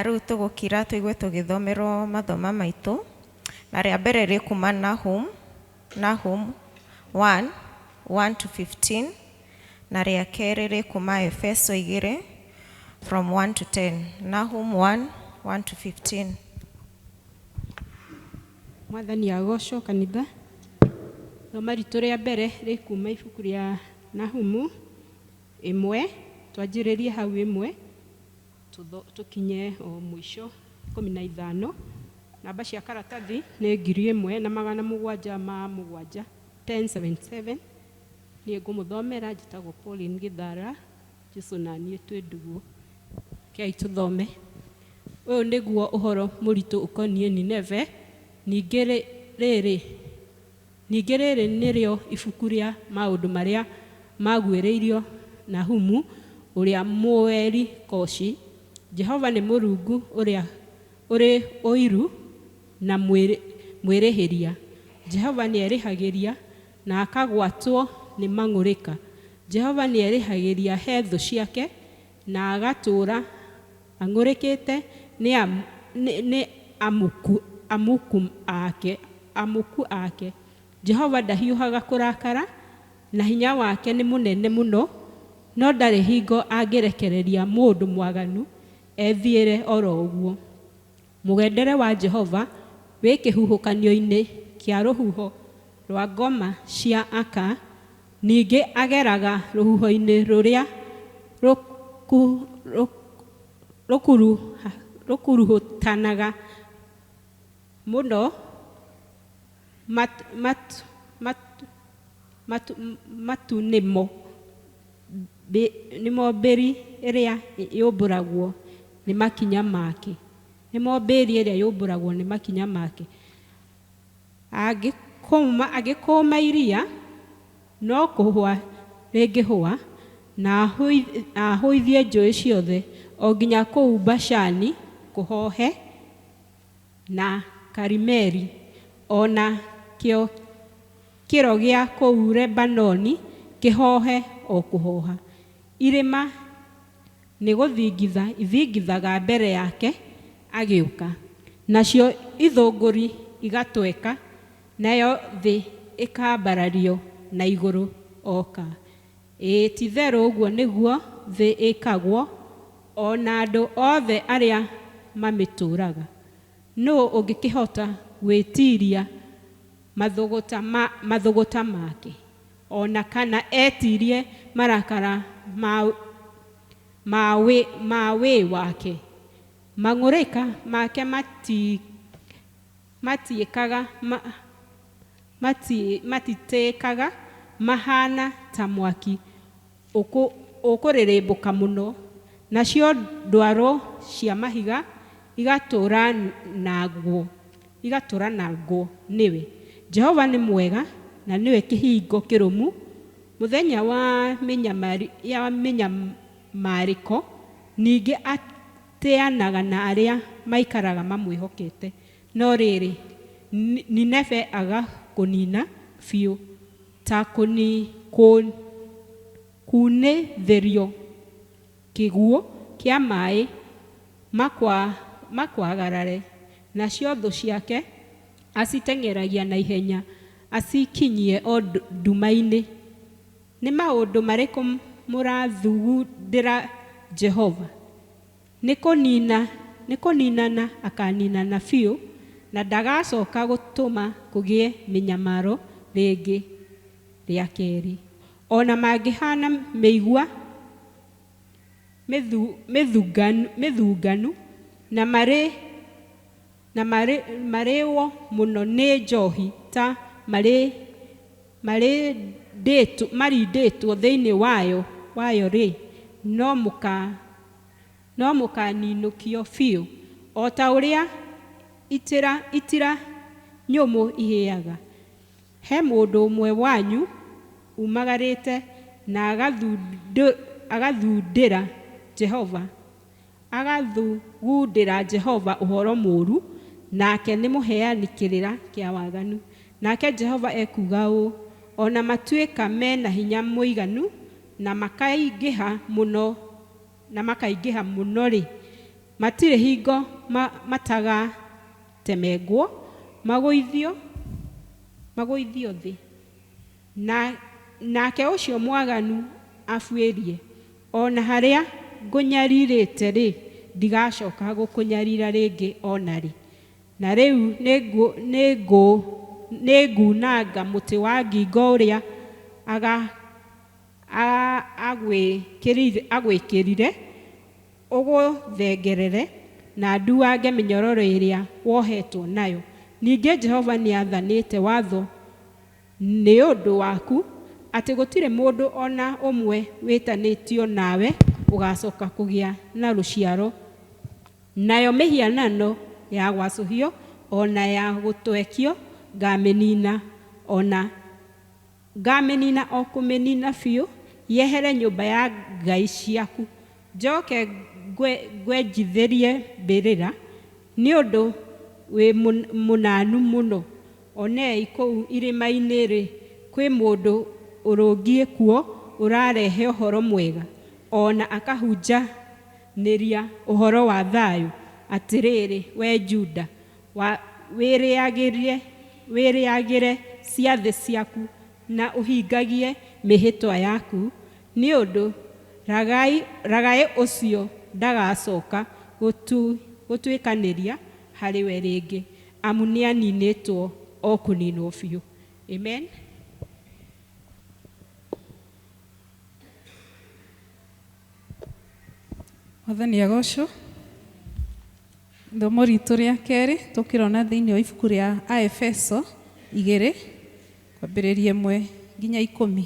Rĩu tũgũkira tũigue tũgĩthomerwo mathoma maitũ na rĩa mbere rĩ kuma Nahum, Nahum 1 1 to 15 na rĩa kerĩ rĩ kuma Efeso 2 from 1 to 10. Nahum 1 1 to 15. Mwathani agocwo kanitha. Thoma ritũ rĩa mbere rĩ kuma ibuku rĩa Nahumu 1, twanjĩrĩrie hau 1 tũkinye o mũico 15. Namba cia karatathi nĩ 1777 1077. Niĩ ngũmũthomera, njĩtagwo Pauline Gĩthara, Jesũ na niĩ twĩ ndũgũ. Kei tũthome. Ũyũ nĩguo ũhoro mũritũ ũkoniĩ Nineve. Ningĩ rĩrĩ nĩrĩo ibuku rĩa maũndũ marĩa maguũrĩirio Nahumu ũrĩa Mũeri Koshi. Jehova nĩ Mũrungu ũrĩa ũrĩ ũiru na mwĩrĩhĩria. Jehova nĩerĩhagĩria na akagwatwo nĩ mang'ũrĩka. Jehova nĩerĩhagĩria he thũ ciake na agatũũra ang'ũrĩkĩte nĩ amuku ake. Jehova ndahiũhaga kũrakara na hinya wake nĩ mũnene mũno, no ndarĩ hingo angĩrekereria mũndũ mwaganu ethiĩre oro ũguo. Mũgendere wa Jehova wĩ kĩhuhũkanio-inĩ kĩa rũhuho rwa ngoma cia aka, ningĩ ageraga rũhuho-inĩ rũrĩa rũkuruhutanaga mũno. Matu nĩmo mbĩri ĩrĩa yũmbũragwo nĩ makinya make. Nĩmo mbĩri ĩrĩa yũmbũragwo nĩ makinya make. Angĩkũma iria no kũhũa rĩngĩhũa, na ahũithie njũĩ ciothe o nginya kũu Bashani kũhohe na Karimeli, o na kĩo kĩro gĩa kũu Lebanoni kĩhohe o kũhoha. Irĩma nĩ gũthingitha ithingithaga mbere yake agĩũka, nacio ithũngũri igatweka, nayo thĩ ĩkambarario na igũrũ oka. Ĩĩ, ti-itherũ ũguo nĩguo thĩ ĩkagwo, o na andũ othe arĩa mamĩtũũraga. Nũũ ũngĩkĩhota gwĩtiiria mathũgũta make, o na kana etiirie marakara ma wĩ wake? Mang'ũrĩka make matitĩkaga, mahana ta mwaki ũkũrĩrĩmbũka mũno, nacio ndwaro cia mahiga igatũranangwo nĩwe. Jehova nĩ mwega na nĩwe kĩhingo kĩrũmu. Mũthenya wa mĩnyamarĩko ningĩ ateanaga na arĩa maikaraga mamwĩhokete. No rĩrĩ, Nineve agakũnina biũ ta kunĩthĩrio kĩguũ kĩa maĩ makwagarare, nacio thũ ciake aciteng'eragia na ihenya acikinyie o nduma-inĩ. Nĩ maũndũ marĩkũ mũrathugundĩra Jehova? Nĩ kũninana akaninana biũ, na ndagacoka gũtũma kũgĩe mĩnyamaro rĩngĩ rĩa kerĩ. O na mangĩhaana mĩigua mĩthunganu na marĩĩwo mũno nĩ njohi ta marindĩtwo thĩinĩ wayo-rĩ, no mũkaaninũkio biũ, o ta ũrĩa itira nyũmũ ihĩaga. He mũndũ ũmwe wanyu umagarĩte na agathundĩra Jehova ũhoro mũũru, nake nĩ mũheani kĩrĩra kĩa waganu. Nake Jehova ekuuga ũũ: o na matuĩka mena hinya mũiganu na makaingĩha mũno-rĩ, matirĩ hingo matagatemengwo magũithio thĩ. Nake ũcio mwaganu abuĩrie, o na harĩa ngũnyarirĩte-rĩ, ndigacoka gũkũnyarira rĩngĩ o na rĩ. Na rĩu nĩngunanga mũtĩ wa ngingo ũrĩa agwĩkĩrire ũgũthengerere, na nduange mĩnyororo ĩrĩa wohetwo nayo. Ningĩ Jehova nĩathanĩte watho nĩ ũndũ waku, atĩ gũtirĩ mũndũ o na ũmwe wĩtanĩtio nawe ũgacoka kũgĩa na rũciaro. Nayo mĩhianano ya gwacũhio o na ya gũtwekio ngamĩnina o kũmĩnina biũ, yehere nyũmba ya ngai ciaku. Njoke ngwenjithĩrie mbĩrĩra, nĩ ũndũ wĩ mũnanu mũno. Onei kũu irĩma-inĩ-rĩ, kwĩ mũndũ ũrũngiĩ kuo ũrarehe ũhoro mwega, o na akahunjanĩria ũhoro wa thayũ. Atĩrĩrĩ, we Juda, wĩrĩagĩre ciathĩ ciaku na ũhingagie mĩhĩtwa yaku, nĩ ũndũ ragaĩ ũcio ndagacoka gũtuĩkanĩria harĩ we rĩngĩ, amu nĩaninĩtwo o kũninwo biũ. Amen. Mwathani agocwo. Ithomo ritũ rĩa kerĩ tũkĩrona thĩinĩ wa ibuku rĩa Aefeso 2 kwambĩrĩria 1 nginya 10.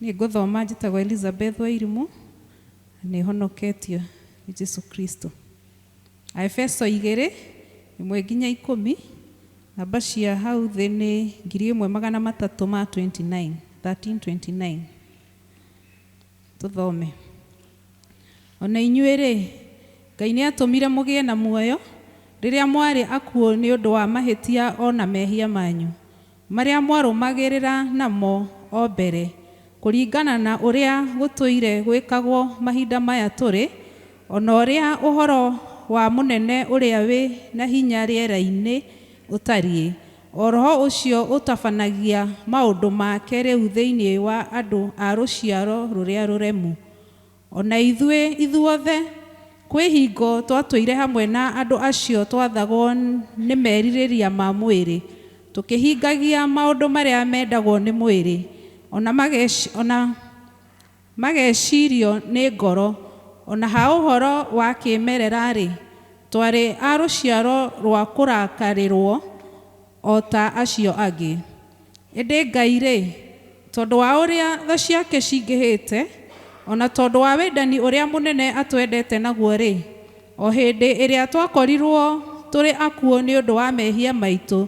Nĩ ngũthoma njĩtagwo Elizabeth Wairimu na nĩ honoketio nĩ Jesu Kristo. Aefeso 2 1 nginya 10, namba cia hau thĩ nĩ 1329 1329. Tũthome. Ona inyuĩ-rĩ, Ngai nĩatũmire mũgĩe na muoyo rĩrĩa mwarĩ akuũ nĩ ũndũ wa mahĩtia o na mehia manyu, marĩa mwarũmagĩrĩra namo o mbere, kũringana na ũrĩa gũtũire gwĩkagwo mahinda maya tũrĩ, o na ũrĩa ũhoro wa mũnene ũrĩa wĩ na hinya rĩera-inĩ ũtariĩ, o roho ũcio ũtabanagia maũndũ make rĩu thĩinĩ wa andũ a rũciaro rũrĩa rũremu. O na ithuĩ ithuothe kwĩ hingo twatũire hamwe na andũ acio twathagwo nĩ merirĩria ma mwĩrĩ, tũkĩhingagia maũndũ marĩa mendagwo nĩ mwĩrĩ, ona magecirio nĩ ngoro. Ona ha ũhoro wa kĩmerera-rĩ, twarĩ a rũciaro rwa kũrakarĩrwo o ta acio angĩ. Ĩndĩ Ngai-rĩ, tondũ wa ũrĩa tha ciake cingĩhĩte, ona tondũ wa wendani ũrĩa mũnene atwendete naguo-rĩ, o hĩndĩ ĩrĩa twakorirwo tũrĩ akuũ nĩ ũndũ wa mehia maitũ,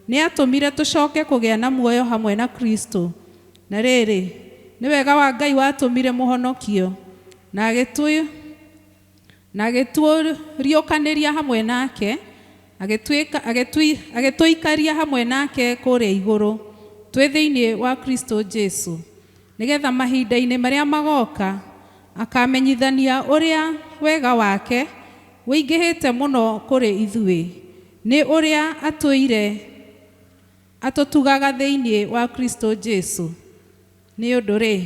nĩatũmire tũcoke kũgĩa na muoyo hamwe na Kristo. Na rĩrĩ, nĩ wega wa Ngai watũmire mũhonokio, na agĩtũriũkanĩria hamwe nake, agĩtũikaria hamwe nake kũrĩa igũrũ, twĩ thĩinĩ wa Kristo Jesu, nĩgetha mahinda-inĩ marĩa magoka akamenyithania ũrĩa wega wake ũingĩhĩte mũno kũrĩ ithuĩ, nĩ ũrĩa atũire atũtugaga thĩinĩ wa Kristo Jesu. Nĩ ũndũ rĩ,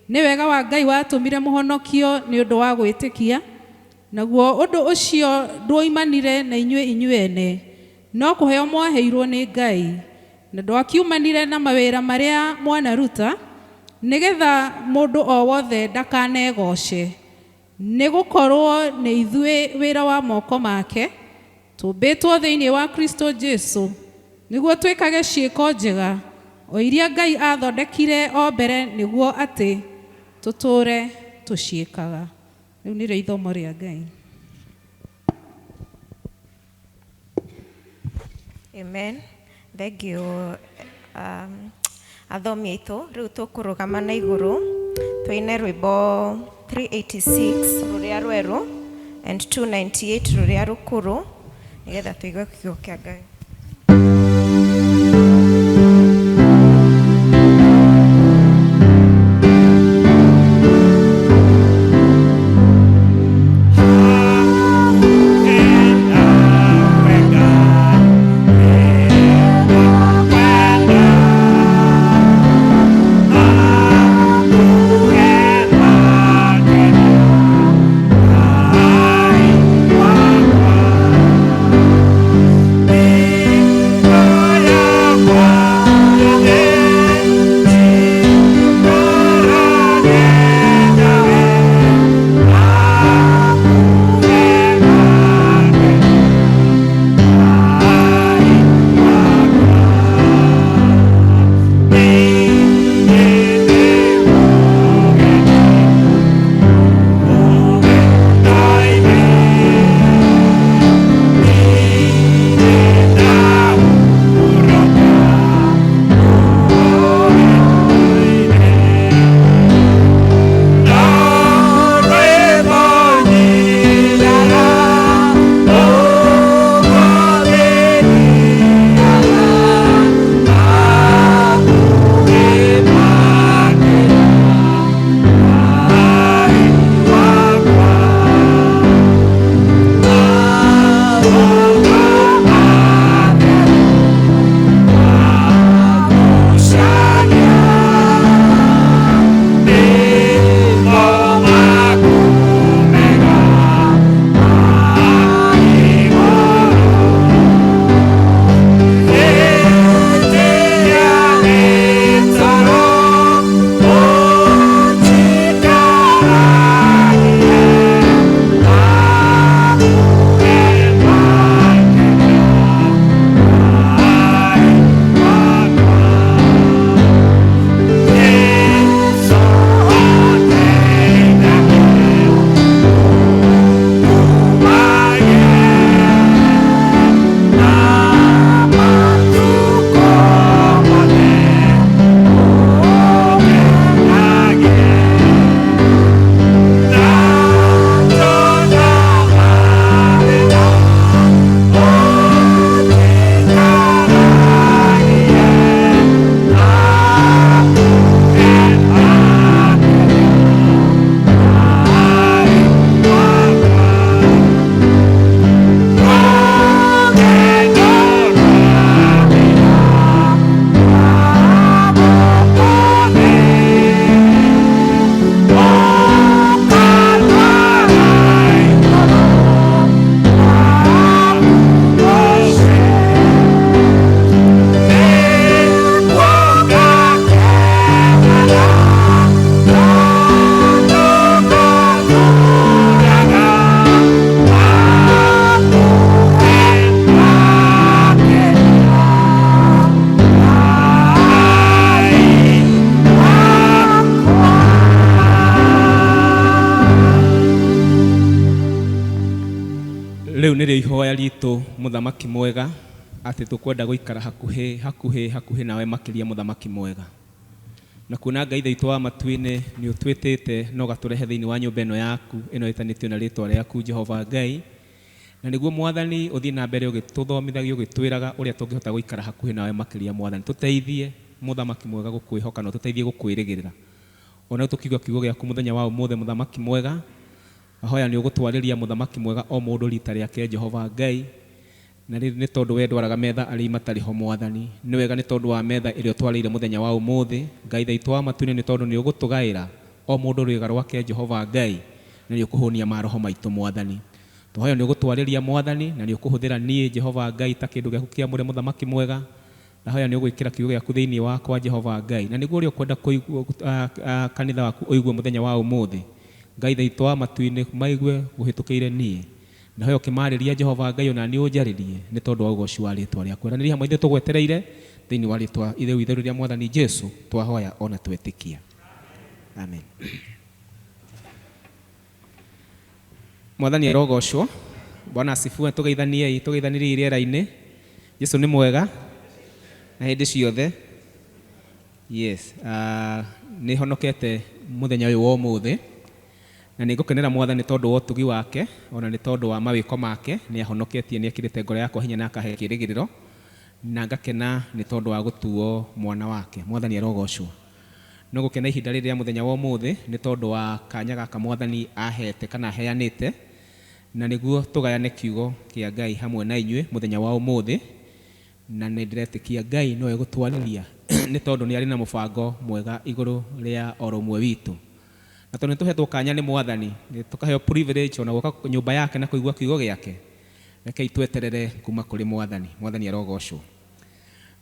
nĩ wega wa Ngai watũmire mũhonokio nĩ ũndũ wa gwĩtĩkia, Naguo ũndũ ũcio ndwoimanire na inyuĩ inyuene, no kũheo mwaheirwo nĩ Ngai, na ndwakiumanire na mawĩra marĩa mwanaruta, nĩgetha mũndũ o wothe ndakanegooce. Nĩ gũkorwo nĩ ithuĩ wĩra wa moko make, tũmbĩtwo thĩinĩ wa Kristo Jesu, nĩguo twĩkage ciĩko njega, o iria Ngai aathondekire o mbere nĩguo atĩ tũtũũre tũciĩkaga. Rĩu nĩrĩo ithomo rĩa Ngai. Amen. Thank you. Athomi aitũ rĩu tũkũrũgama na igũrũ tũine rwĩmbo 386 rũrĩa rwerũ and 298 rũrĩa rũkũrũ nĩgetha tũigue kiugo kĩa Ngai. Rĩu nĩrĩo ihoya ritũ mũthamaki mwega atĩ tũkwenda gũikara hakuhĩ hakuhĩ hakuhĩ nawe makĩria mũthamaki mwega na kuona Ngai ithe witũ wa matu-inĩ nĩ ũtwĩtĩte na ũgatũrehe thĩinĩ wa nyũmba ĩno yaku ĩno ĩtanĩtio na rĩtwa rĩaku Jehova Ngai na nĩguo mwathani ũthiĩ na mbere ũgĩtũthomithagia ũgĩtwĩraga ũrĩa tũngĩhota gũikara hakuhĩ nawe makĩria mwathani tũteithie mũthamaki mwega gũkwĩhoka na ũtũteithie gũkwĩrĩgĩrĩra ona tũkiuga kiugo gĩaku mũthenya wa ũmũthĩ mũthamaki mwega ahoya nĩ ũgũtwarĩria mũthamaki mwega o mũndũ rita rĩake Jehova Ngai na rĩrĩ nĩ tondũ we ndwaraga metha arĩa matarĩ ho mwathani nĩ wega nĩ tondũ wa metha ĩrĩa ũtwarĩire mũthenya wa ũmũthĩ Ngai thaitũ wa matu-inĩ nĩ tondũ nĩ ũgũtũgaĩra o mũndũ rwĩga rwake Jehova Ngai Na nĩ ũkũhũnia maroho maitũ Mwathani. Twahoya nĩ ũgũtwarĩria Mwathani, na nĩ ũkũhũthĩra niĩ Jehova Ngai ta kĩndũ gĩaku kĩamũre mũthamaki mwega. Ndahoya nĩ ũgwĩkĩra kiugo gĩaku thĩinĩ wakwa Jehova Ngai, na nĩguo ũrĩa ũkwenda kũigua kanitha waku ũigue mũthenya wa ũmũthĩ. Ngai Ithe witũ wa matu-inĩ, maigue ũhĩtũkĩire niĩ. Ndahoya ũkĩmaarĩria Jehova Ngai, o na niĩ ũnjarĩrie, nĩ tondũ wa ũgooci wa rĩĩtwa rĩaku. Aranĩria hamwe ithuĩ tũgwetereire, thĩinĩ wa rĩĩtwa rĩu itheru rĩa Mwathani Jesu, twahoya o na twetĩkia. Amen. Mwathani arogocwo. Bwana asifiwe. Tũgeithaniei, tũgeithanĩriei rĩera-inĩ. Jesu nĩ mwega na hĩndĩ ciothe. Yes, nĩ honokete mũthenya ũyũ wa ũmũthĩ na nĩ ngũkenera Mwathani tondũ wa ũtugi wake ona nĩ tondũ wa mawĩko make. Nĩ ahonoketie, nĩ ekĩrĩte ngoro yakwa hinya na akahe kĩrĩgĩrĩro, na ngakena nĩ tondũ wa gũtuo mwana wake. Mwathani arogocwo. No gũkena ihinda rĩrĩ rĩa mũthenya wa ũmũthĩ nĩ tondũ wa kanya gaka Mwathani ahete kana aheanĩte, na nĩguo tũgayane kiugo kĩa Ngai hamwe na inyuĩ mũthenya wa ũmũthĩ. Na nĩ ndĩretĩkia Ngai no egũtwarĩria nĩ tondũ nĩ arĩ na mũbango mwega igũrũ rĩa oro ũmwe witũ. Na tondũ nĩ tũhetwo kanya nĩ Mwathani, nĩ tũkaheo privilege ona gũka nyũmba yake na kũigua kiugo gĩake, rekei tweterere kuma kũrĩ Mwathani. Mwathani arogocwo.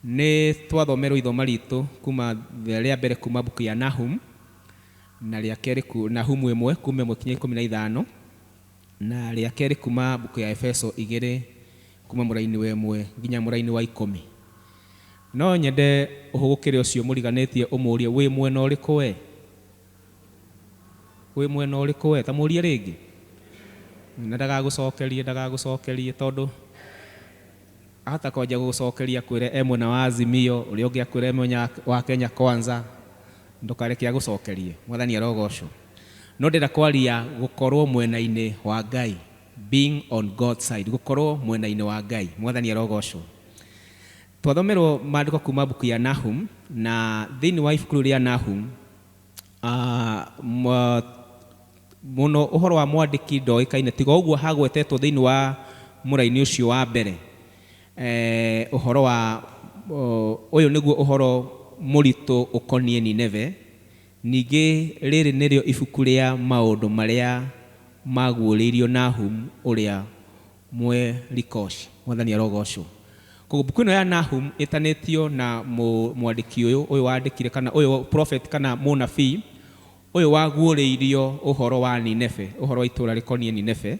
Nĩ twathomerwo ithoma ritũ kuma rĩa mbere kuma mbuku ya Nahum, na rĩa kerĩ ku Nahumu 1 kuma 1 kinya 15, na rĩa kerĩ kuma mbuku ya Efeso 2 kuma mũraini wa 1 nginya mũraini wa 10. No nyende ũhũgũkĩre ũcio mũriganĩtie ũmũrie, wĩ mwena ũrĩkũ we? Wĩ mwena ũrĩkũ we? Ta mũrie rĩngĩ. Na ndagagũcokerie, ndagagũcokerie tondũ ahota kwanjia gũgũcokeria akwĩre e mwena wa Azimio, ũrĩa ũngĩ akwĩre e mwena wa Kenya Kwanza. Ndũkareke agũcokerie. Mwathani arogocwo. No ndĩrenda kwaria gũkorwo mwena-inĩ wa Ngai, being on God's side, gũkorwo mwena-inĩ wa Ngai. Mwathani arogocwo. Twathomerwo maandĩko kuma mbuku ya Nahum, na thĩinĩ wa ibuku rĩu rĩa Nahum, mũno ũhoro wa mwandĩki ndoĩkaine, tiga ũguo hagwetetwo thĩinĩ wa mũraini ũcio wa mbere. Ũhoro wa ũyũ nĩguo ũhoro mũritũ ũkoniĩ Nineve. Ningĩ rĩrĩ nĩrĩo ibuku rĩa maũndũ marĩa maguũrĩirio Nahum ũrĩa Mwerikoshi. Mwathani arogocwo. Koguo mbuku ĩno ya Nahum ĩtanĩtio na mwandĩki ũyũ, ũyũ wandĩkire kana ũyũ prophet kana mũnabii ũyũ waguũrĩirio ũhoro wa Nineve, ũhoro wa itũũra rĩkoniĩ Nineve,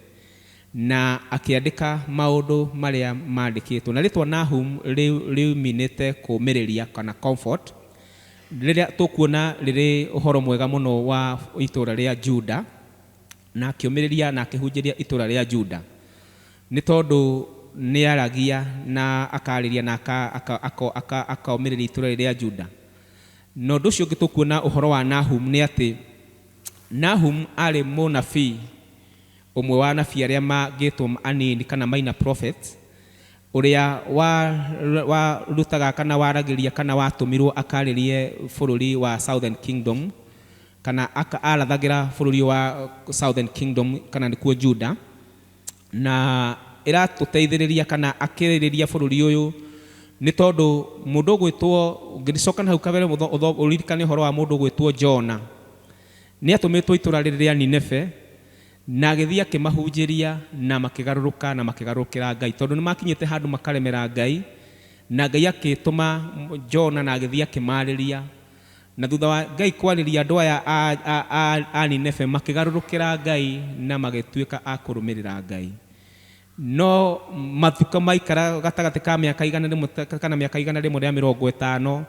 na akĩandĩka maũndũ marĩa mandĩkĩtwo. Na rĩtwa Nahum rĩuminĩte kũũmĩrĩria kana comfort, rĩrĩa tũkuona rĩrĩ ũhoro mwega mũno wa itũũra rĩa Juda, na akĩũmĩrĩria na akĩhunjĩria itũũra rĩa Juda, nĩ tondũ nĩaragia na akarĩria na akaũmĩrĩria itũũra rĩa Juda. Na ũndũ ũcio ũngĩ tũkuona ũhoro wa Nahum nĩ atĩ Nahum arĩ mũnabii ũmwe wa anabii arĩa mangĩtwo anini kana minor prophets, ũrĩa warutaga kana waragĩria kana watũmirwo akarĩrie bũrũri wa Southern Kingdom, kana arathagĩra bũrũri wa Southern Kingdom kana nĩkuo Juda, na ĩratũteithĩrĩria kana akĩrĩrĩria bũrũri ũyũ nĩ tondũ mũndũ ũgwĩtwo, ũngĩcoka na hau kabere ũririkane ũhoro wa mũndũ ũgwĩtwo Jona, nĩ atũmĩtwo itũũra rĩrĩ rĩa Nineve, na agĩthiĩ akĩmahunjĩria na makĩgarũrũka na makĩgarũrũkĩra Ngai, tondũ nĩ makinyĩte handũ makaremera Ngai, na Ngai akĩtũma Jona na agĩthiĩ akĩmarĩria. Na thutha wa Ngai kwarĩria andũ aya a Nineve, makĩgarũrũkĩra Ngai na magĩtuĩka a kũrũmĩrĩra Ngai. No mathuka maikara gatagatĩ ka mĩaka 100 kana mĩaka 150,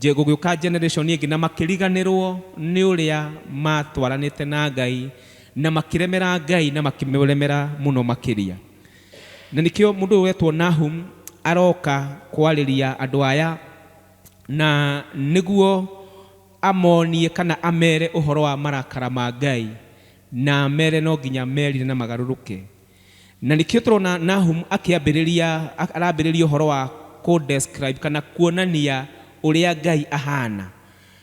gũgĩũka generation ĩngĩ na makĩriganĩrwo nĩ ũrĩa matwaranĩte na Ngai, na makĩremera Ngai na makĩmũremera mũno makĩria. Na nĩkĩo mũndũ ũyũ wetwo Nahum aroka kwarĩria andũ aya, na nĩguo amonie kana amere ũhoro wa marakara ma Ngai, na amere no nginya merire na magarũrũke. Na nĩkĩo tũrona Nahum akĩambĩrĩria, arambĩrĩria ũhoro wa kũ-describe kana kuonania ũrĩa Ngai ahana.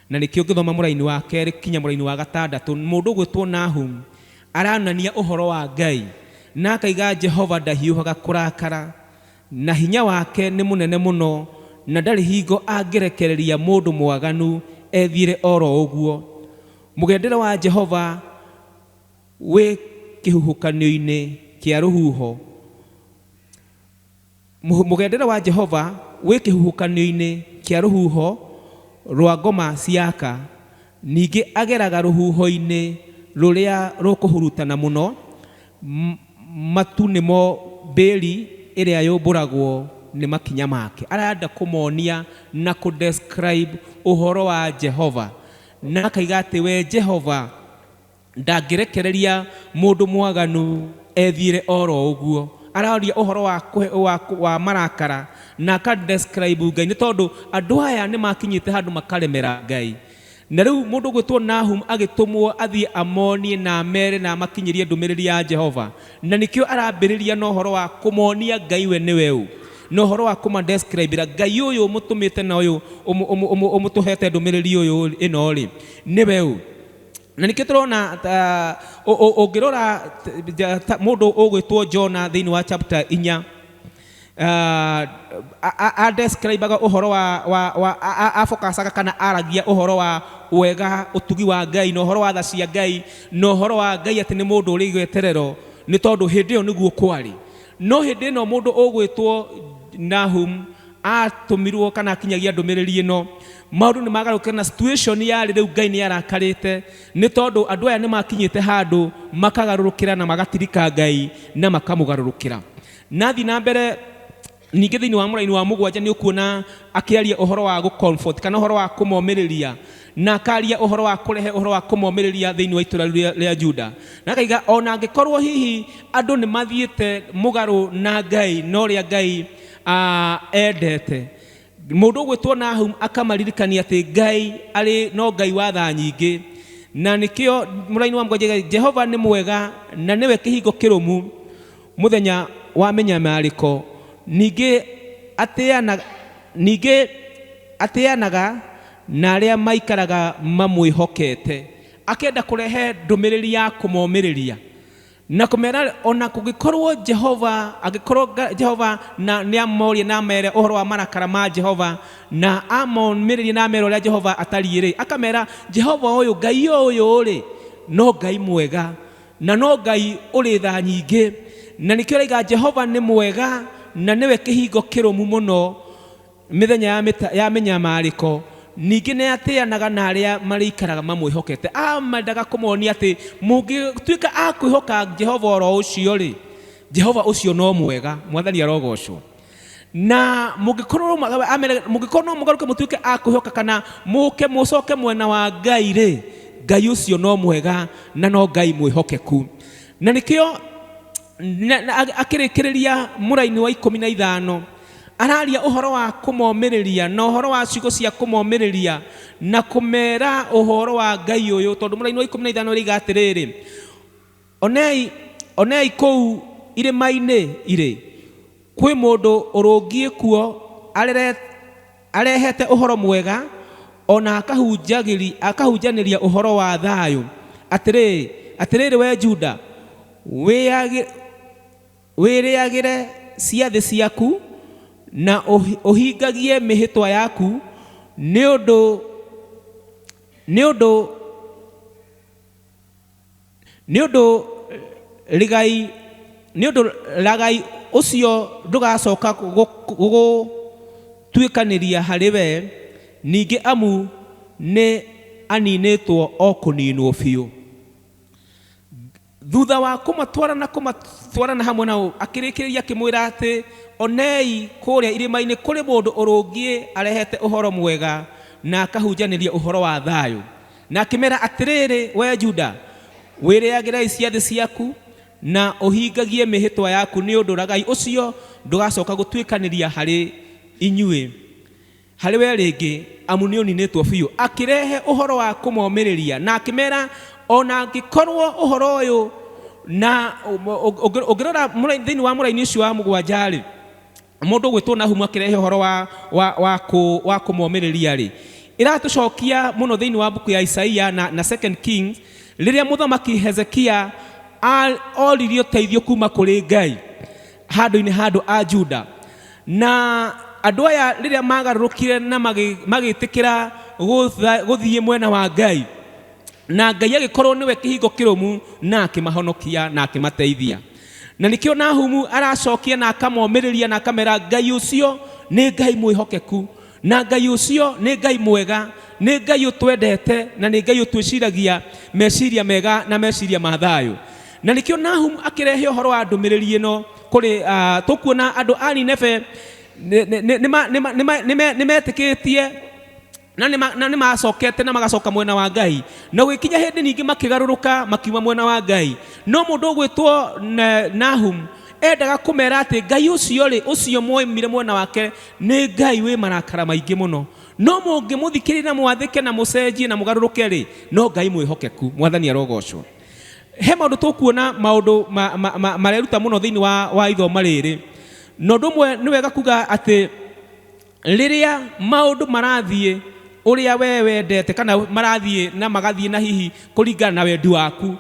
Na nĩkĩo ũngĩthoma mũraini wa kerĩ kinya mũraini wa gatandatũ, mũndũ ũgwĩtwo Nahum aranania ũhoro wa Ngai, na akaiga Jehova ndahiũhaga kũrakara, na hinya wake nĩ mũnene mũno, na ndarĩ hingo angĩrekereria mũndũ mwaganu ethiĩre oro ũguo. Mũgendere wa Jehova Wĩ kĩhuhũkanio-inĩ kĩa rũhuho. Mũgendere wa Jehova wĩ kĩhuhũkanio-inĩ kĩa rũhuho rwa ngoma ciaka, ningĩ ageraga rũhuho-inĩ rũrĩa rũkũhurutana mũno. Matu nĩmo mbĩri ĩrĩa yũmbũragwo nĩ makinya make. Arenda kũmonia na kũ describe ũhoro wa Jehova, na akaiga atĩ we Jehova ndangĩrekereria mũndũ mwaganu ethiĩre oro ũguo. Araria ũhoro wa, wa, wa marakara na aka describe Ngai, nĩ tondũ andũ aya nĩ makinyĩte handũ makaremera Ngai. Na rĩu mũndũ ũgwĩtwo Nahum agĩtũmwo athiĩ amonie na amere na amakinyĩrie ndũmĩrĩri ya Jehova. Na nĩkĩo arambĩrĩria na ũhoro wa kũmonia Ngai we nĩwe ũ, na ũhoro wa kũma describe-ra Ngai ũyũ ũmũtũmĩte na ũyũ ũmũtũhete ndũmĩrĩri ũyũ ĩno rĩ, nĩwe ũ. Na nĩkĩo tũrona ũngĩrora mũndũ ũgwĩtwo Jona thĩinĩ wa chapter 4, adescribaga ũhoro wa, wa, wa afokacaga kana aragia ũhoro wa wega, ũtugi wa Ngai, na ũhoro wa tha cia Ngai, na ũhoro wa Ngai atĩ nĩ mũndũ ũrĩ gĩeterero, nĩ tondũ hĩndĩ ĩyo nĩguo kwarĩ. No hĩndĩ ĩno mũndũ ũgwĩtwo Nahum atũmirwo kana akinyagia ndũmĩrĩri ĩno, maũndũ nĩ magarũrũkire na situation yarĩ rĩu Ngai nĩ arakarĩte, nĩ tondũ andũ aya nĩ makinyĩte handũ makagarũrũkĩra na magatirika Ngai na makamũgarũrũkĩra. Na athiĩ na mbere ningĩ thĩinĩ wa mũraini wa 7 nĩ ũkuona akĩaria ũhoro wa gũ comfort kana ũhoro wa kũmomĩrĩria, na akaria ũhoro wa kũrehe ũhoro wa kũmomĩrĩria thĩinĩ wa itũũra rĩu rĩa Juda, na akaiga ona angĩkorwo hihi andũ nĩ mathiĩte mũgarũ na Ngai na ũrĩa Ngai endete. Mũndũ ũgwĩtwo Nahum akamaririkania atĩ Ngai arĩ no Ngai wa tha nyingĩ, na nĩkĩo mũraini wa 7, Jehova nĩ mwega na nĩwe kĩhingo kĩrũmu mũthenya wa mĩnyamarĩko, ningĩ atĩanaga na arĩa maikaraga mamwĩhokete. Akenda kũrehe ndũmĩrĩri ya kũmomĩrĩria na kũmera ona kũngĩkorwo Jehova, angĩkorwo Jehova na nĩ amorie na amere ũhoro wa marakara ma Jehova, na amomĩrĩrie na amere ũrĩa Jehova atariĩ rĩ, akamera Jehova ũyũ, Ngai ũyũ rĩ, no Ngai mwega na no Ngai ũrĩ tha nyingĩ. Na nĩkĩo araiga Jehova nĩ mwega na nĩwe kĩhingo kĩrũmu mũno mĩthenya ya mĩnyamarĩko, ningĩ nĩ atĩanaga na arĩa marĩikaraga mamwĩhokete. Amendaga kũmonia atĩ mũngĩtuĩka a kwĩhoka Jehova oro ũcio rĩ, Jehova ũcio no mwega, Mwathani arogocwo. Na mũngĩkorwo no mũgarũke mũtuĩke a kwĩhoka kana mũke mũcoke mwena wa Ngai rĩ, Ngai ũcio no mwega na no Ngai mwĩhokeku. Na nĩkĩo akĩrĩkĩrĩria mũraini wa 15 araria ũhoro wa kũmomĩrĩria na ũhoro wa ciugo cia kũmomĩrĩria na kũmera ũhoro wa Ngai ũyũ, tondũ mũraini wa 15 ũroiga atĩrĩrĩ, onei kũu irĩma-inĩ irĩ kwĩ mũndũ ũrũngiĩ kuo arehete ũhoro mwega, ona akahunjanĩria ũhoro wa thayũ. Atĩrĩrĩ, atĩrĩrĩ we Juda, wĩrĩagĩre ciathĩ ciaku na ũhingagie mĩhĩtwa yaku, nĩ ũndũ ragai ũcio ndũgacoka gũgũtuĩkanĩria harĩ we ningĩ, amu nĩ aninĩtwo o kũninwo biũ. Thutha wa kũmatwara na kũmatwarana hamwe nao, akĩrĩkĩrĩria akĩmwĩra atĩ onei kũrĩa irĩma-inĩ kũrĩ mũndũ ũrũngiĩ arehete ũhoro mwega na akahunjanĩria ũhoro wa thayũ. Na akĩmera atĩrĩrĩ, we Juda, wĩrĩagĩrei ciathĩ ciaku na ũhingagie mĩhĩtwa yaku, nĩ ũndũ ragai ũcio ndũgacoka gũtuĩkanĩria harĩ inyuĩ, harĩ we rĩngĩ, amu nĩ ũninĩtwo biũ. Akĩrehe ũhoro wa kũmomĩrĩria na akĩmera ona angĩkorwo ũhoro ũyũ, na ũngĩrora thĩinĩ wa mũraini ũcio wa 7 rĩ, mũndũ ũgwĩtwo Nahumu akĩrehe ũhoro wa kũmomĩrĩria rĩ, ĩratũcokia mũno thĩinĩ wa mbuku ya Isaia na Second Kings, rĩrĩa mũthamaki Hezekia oririe ũteithio kuma kũrĩ Ngai handũ-inĩ handũ a Juda. Na andũ aya rĩrĩa magarũrũkire na magĩtĩkĩra gũthiĩ mwena wa Ngai, Na Ngai agĩkorwo nĩwe kĩhingo kĩrũmu na akĩmahonokia na akĩmateithia. Na nĩkĩo Nahumu aracokia na akamomĩrĩria na akamera Ngai ũcio nĩ Ngai mwĩhokeku, na Ngai ũcio nĩ Ngai mwega, nĩ Ngai ũtwendete na nĩ Ngai ũtwĩciragia meciria mega na meciria ma thayũ. Na nĩkĩo Nahumu akĩrehe ũhoro wa ndũmĩrĩri ĩno kũrĩ tũkuona andũ a Nineve nĩmetĩkĩtie na nĩ macokete na magacoka mwena wa Ngai, na gũgĩkinya hĩndĩ ningĩ makĩgarũrũka makiuma mwena wa Ngai. No mũndũ ũgwĩtwo Nahum endaga kũmera atĩ Ngai ũcio rĩ, ũcio mwoimire mwena wake nĩ Ngai wĩ marakara maingĩ mũno, no mũngĩmũthikĩrĩria na mwathĩke na mũcenjie na mũgarũrũke rĩ, no Ngai mwĩhokeku. Mwathani arogocwo. He maũndũ tũkuona maũndũ mareruta mũno thĩinĩ wa ithoma rĩrĩ, na ũndũ ũmwe nĩ wega kuga atĩ rĩrĩa maũndũ marathiĩ ũrĩa we wendete kana marathiĩ na magathiĩ na hihi kũringana na wendi waku,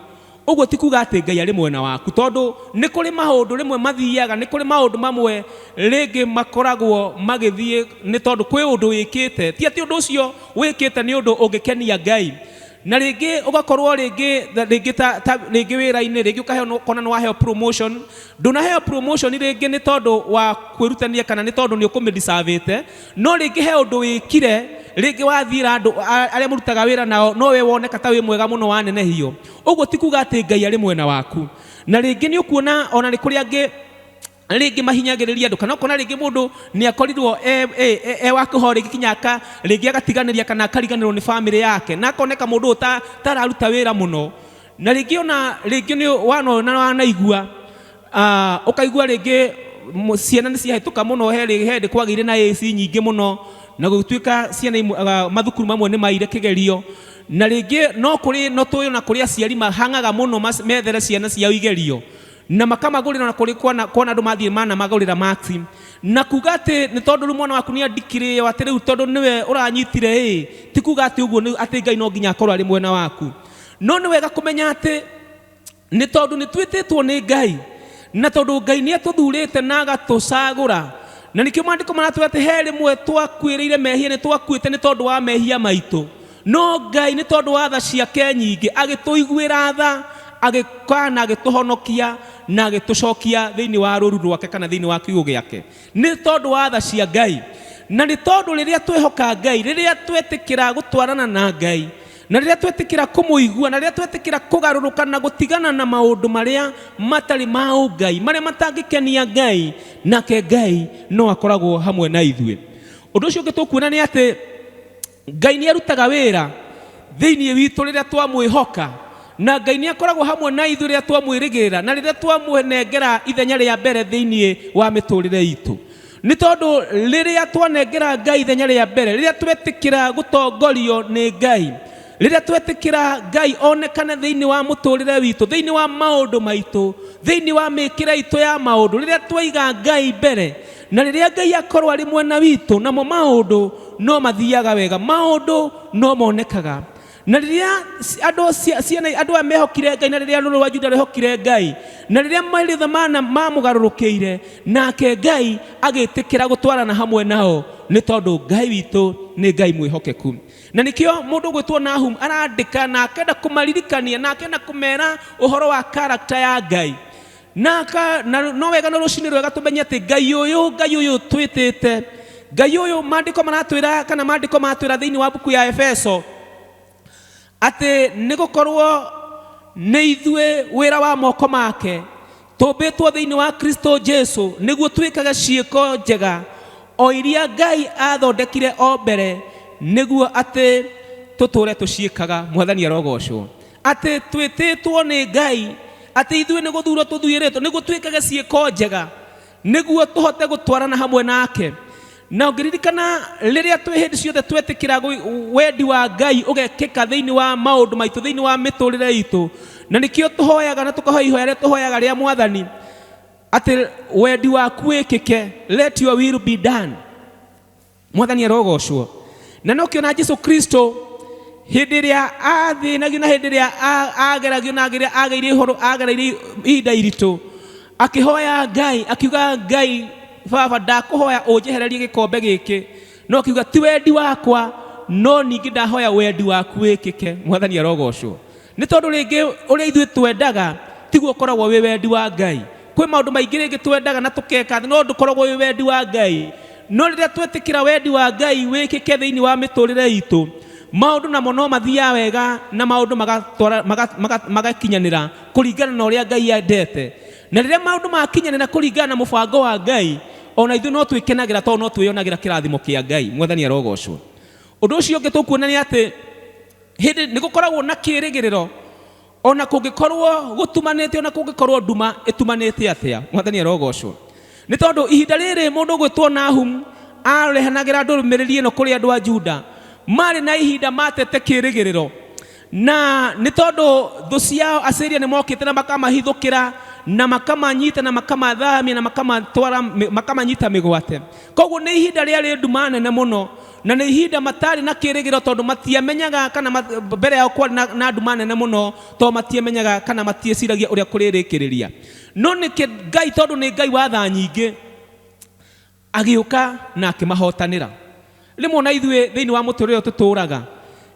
ũguo ti kuga atĩ Ngai arĩ mwena waku, tondũ nĩ kũrĩ maũndũ rĩmwe mathiaga, nĩ kũrĩ maũndũ mamwe rĩngĩ makoragwo magĩthiĩ nĩ tondũ kwĩ ũndũ wĩkĩte, ti atĩ ũndũ ũcio wĩkĩte nĩ ũndũ ũngĩkenia Ngai. Na rĩngĩ ũgakorwo rĩngĩ rĩngĩ ta rĩngĩ wĩra-inĩ, rĩngĩ ũkaheo ũkona nĩ waheo promotion, ndũnaheo promotion rĩngĩ nĩ tondũ wa kwĩrutania kana nĩ tondũ nĩ ũkũmĩdeservĩte, no rĩngĩ he ũndũ wĩkire, rĩngĩ wathiĩra andũ arĩa mũrutaga wĩra nao, no we woneka ta wĩ mwega mũno wanenehio. Ũguo ti kuga atĩ Ngai arĩ mwena waku. Na rĩngĩ nĩ ũkuona ona nĩ kũrĩ angĩ rĩngĩ mahinyagĩrĩria andũ, kana ũkona rĩngĩ mũndũ nĩ akorirwo e wa kũheo rĩngĩ kinya rĩngĩ agatiganĩria kana akariganĩrwo nĩ bamĩrĩ yake, na akoneka mũndũ ũyũ tararuta wĩra mũno. Na rĩngĩ ona rĩngĩ nĩ wanona wanaigua, ũkaigua rĩngĩ ciana nĩ ciahĩtũka mũno, he hĩndĩ kwagĩire na AC nyingĩ mũno, na gũgĩtuĩka ciana imwe, mathukuru mamwe nĩ maire kĩgerio. Na rĩngĩ no kũrĩ, no tũĩ ona kũrĩ aciari mahang'aga mũno methere ciana ciao igerio, na makamagũrĩra na kũrĩ kwana andũ mathiĩ manamagũrĩra max, na kuga atĩ nĩ tondũ rĩu mwana waku nĩ andikirĩo atĩ rĩu tondũ nĩwe ũranyitire ĩ, ti kuga atĩ ũguo nĩ atĩ Ngai no nginya akorwo arĩ mwena waku. No nĩ wega kũmenya atĩ nĩ tondũ nĩ twĩtĩtwo nĩ Ngai, na tondũ Ngai nĩ atũthurĩte na agatũcagũra, na nĩkĩo maandĩko maratwĩra atĩ he rĩmwe twakuĩrĩire mehia, nĩ twakuĩte nĩ tondũ wa mehia maitũ, no Ngai nĩ tondũ wa tha ciake nyingĩ agĩtũiguĩra tha, agĩka na agĩtũhonokia na agĩtũcokia thĩinĩ wa rũũru rwake kana thĩinĩ wa kiugũ gĩake, nĩ tondũ wa tha cia Ngai. Na nĩ tondũ rĩrĩa twehoka Ngai, rĩrĩa twetĩkĩra gũtwarana na Ngai, na rĩrĩa twetĩkĩra kũmũigua, na rĩrĩa twetĩkĩra kũgarũrũka na gũtigana na maũndũ marĩa matarĩ ma ũngai, marĩa matangĩkenia Ngai, nake Ngai no akoragwo hamwe na ithuĩ. Ũndũ ũcio ũngĩ tũkuona nĩ atĩ Ngai nĩ arutaga wĩra thĩinĩ witũ rĩrĩa twamwĩhoka, na Ngai nĩ akoragwo hamwe na ithuĩ rĩrĩa twamwĩrĩgĩrĩra na rĩrĩa twamũnengera ithenya rĩa mbere thĩinĩ wa mĩtũrĩre itũ. Nĩ tondũ rĩrĩa twanengera Ngai ithenya rĩa mbere, rĩrĩa twetĩkĩra gũtongorio nĩ Ngai, rĩrĩa twetĩkĩra Ngai onekane thĩinĩ wa mũtũrĩre witũ, thĩinĩ wa maũndũ maitũ, thĩinĩ wa mĩkĩre itũ ya maũndũ, rĩrĩa twaiga Ngai mbere, na rĩrĩa Ngai akorwo arĩ mwena witũ, namo maũndũ no mathiaga wega, maũndũ no monekaga. Na rĩrĩa andũ ciana, andũ aya mehokire Ngai, na rĩrĩa rũrũ rwa Juda rwehokire Ngai, na rĩrĩa maritha mana mamũgarũrũkĩire, nake Ngai agĩtĩkĩra gũtwarana hamwe nao, nĩ tondũ Ngai witũ nĩ Ngai mwĩhokeku. Na nĩkĩo mũndũ ũgwĩtwo Nahum arandĩka na akenda kũmaririkania na akenda kũmera ũhoro wa karakta ya Ngai. Na no wega no rũcinĩ rwega tũmenye atĩ Ngai ũyũ, Ngai ũyũ twĩtĩte, Ngai ũyũ maandĩko maratwĩra kana maandĩko maratwĩra thĩinĩ wa mbuku ya Efeso atĩ nĩ gũkorwo nĩ ithuĩ wĩra wa moko make tũmbĩtwo thĩinĩ wa Kristo Jesu nĩguo twĩkage ciĩko njega o iria Ngai athondekire o mbere nĩguo atĩ tũtũre tũciĩkaga. Mwathani arogocwo. Atĩ twĩtĩtwo nĩ Ngai atĩ ithuĩ nĩ gũthurwo tũthuĩrĩtwo nĩguo twĩkage ciĩko njega nĩguo tũhote gũtwarana hamwe nake. Na ũngĩririkana rĩrĩa twĩ hĩndĩ ciothe twetĩkĩra wendi wa Ngai ũgekĩka thĩinĩ wa maũndũ maitũ, thĩinĩ wa mĩtũrĩre itũ, na nĩkĩo tũhoyaga na tũkahoya ihoya rĩrĩa tũhoyaga rĩa Mwathani atĩ wendi waku wĩkĩke, let your will be done. Mwathani arogocwo. Na no kĩona Jesu Kristo hĩndĩ ĩrĩa athĩnagio na hĩndĩ ĩrĩa ageragio na ageire ũhoro, agereire ihinda iritũ, akĩhoya Ngai, akiuga Ngai Baba, ndakũhoya ũnjehererie gĩkombe gĩkĩ, no akiuga ti wendi wakwa No ningĩ ndahoya wendi waku wĩkĩke. Mwathani arogocwo. Nĩ tondũ rĩngĩ ũrĩa ithuĩ twendaga tiguo ũkoragwo wĩ wendi wa Ngai. Kwĩ maũndũ maingĩ rĩngĩ twendaga na tũkeka no ndũkoragwo wĩ wendi wa Ngai. No rĩrĩa twetĩkĩra wendi wa Ngai wĩkĩke thĩinĩ wa mĩtũrĩre itũ, maũndũ namo no mathiaga wega na maũndũ magatwara magakinyanĩra kũringana na ũrĩa Ngai endete. Na rĩrĩa maũndũ makinyanĩra kũringana na mũbango wa Ngai, ona ithuĩ no twĩkenagĩra tondũ no twĩyonagĩra kĩrathimo kĩa Ngai. Mwathani arogocwo. Ũndũ ũcio ũngĩ tũkuona nĩ atĩ hĩndĩ nĩ gũkoragwo na kĩrĩgĩrĩro ona kũngĩkorwo gũtumanĩte, ona kũngĩkorwo nduma ĩtumanĩte atĩa. Mwathani arogocwo. Nĩ tondũ ihinda rĩrĩ mũndũ ũgwĩtwo Nahum arehanagĩra ndũmĩrĩri ĩno kũrĩ andũ a Juda, marĩ na ihinda matete kĩrĩgĩrĩro, na nĩ tondũ thũ ciao Asiria nĩ mokĩte na makamahithũkĩra na makamanyita na makamathamia na makamatwara makamanyita mĩgwate. Koguo nĩ ihinda rĩarĩ nduma nene mũno, na nĩ ihinda matarĩ na kĩrĩgĩrĩro tondũ matiamenyaga kana mbere yao kwarĩ na nduma nene mũno tondũ matiamenyaga kana matieciragia ũrĩa kũrĩrĩkĩrĩria. No nĩkĩ Ngai, tondũ nĩ Ngai wa tha nyingĩ, agĩũka na akĩmahotanĩra. Rĩmwe ona ithuĩ thĩinĩ wa mũtũrĩre ũyũ tũtũraga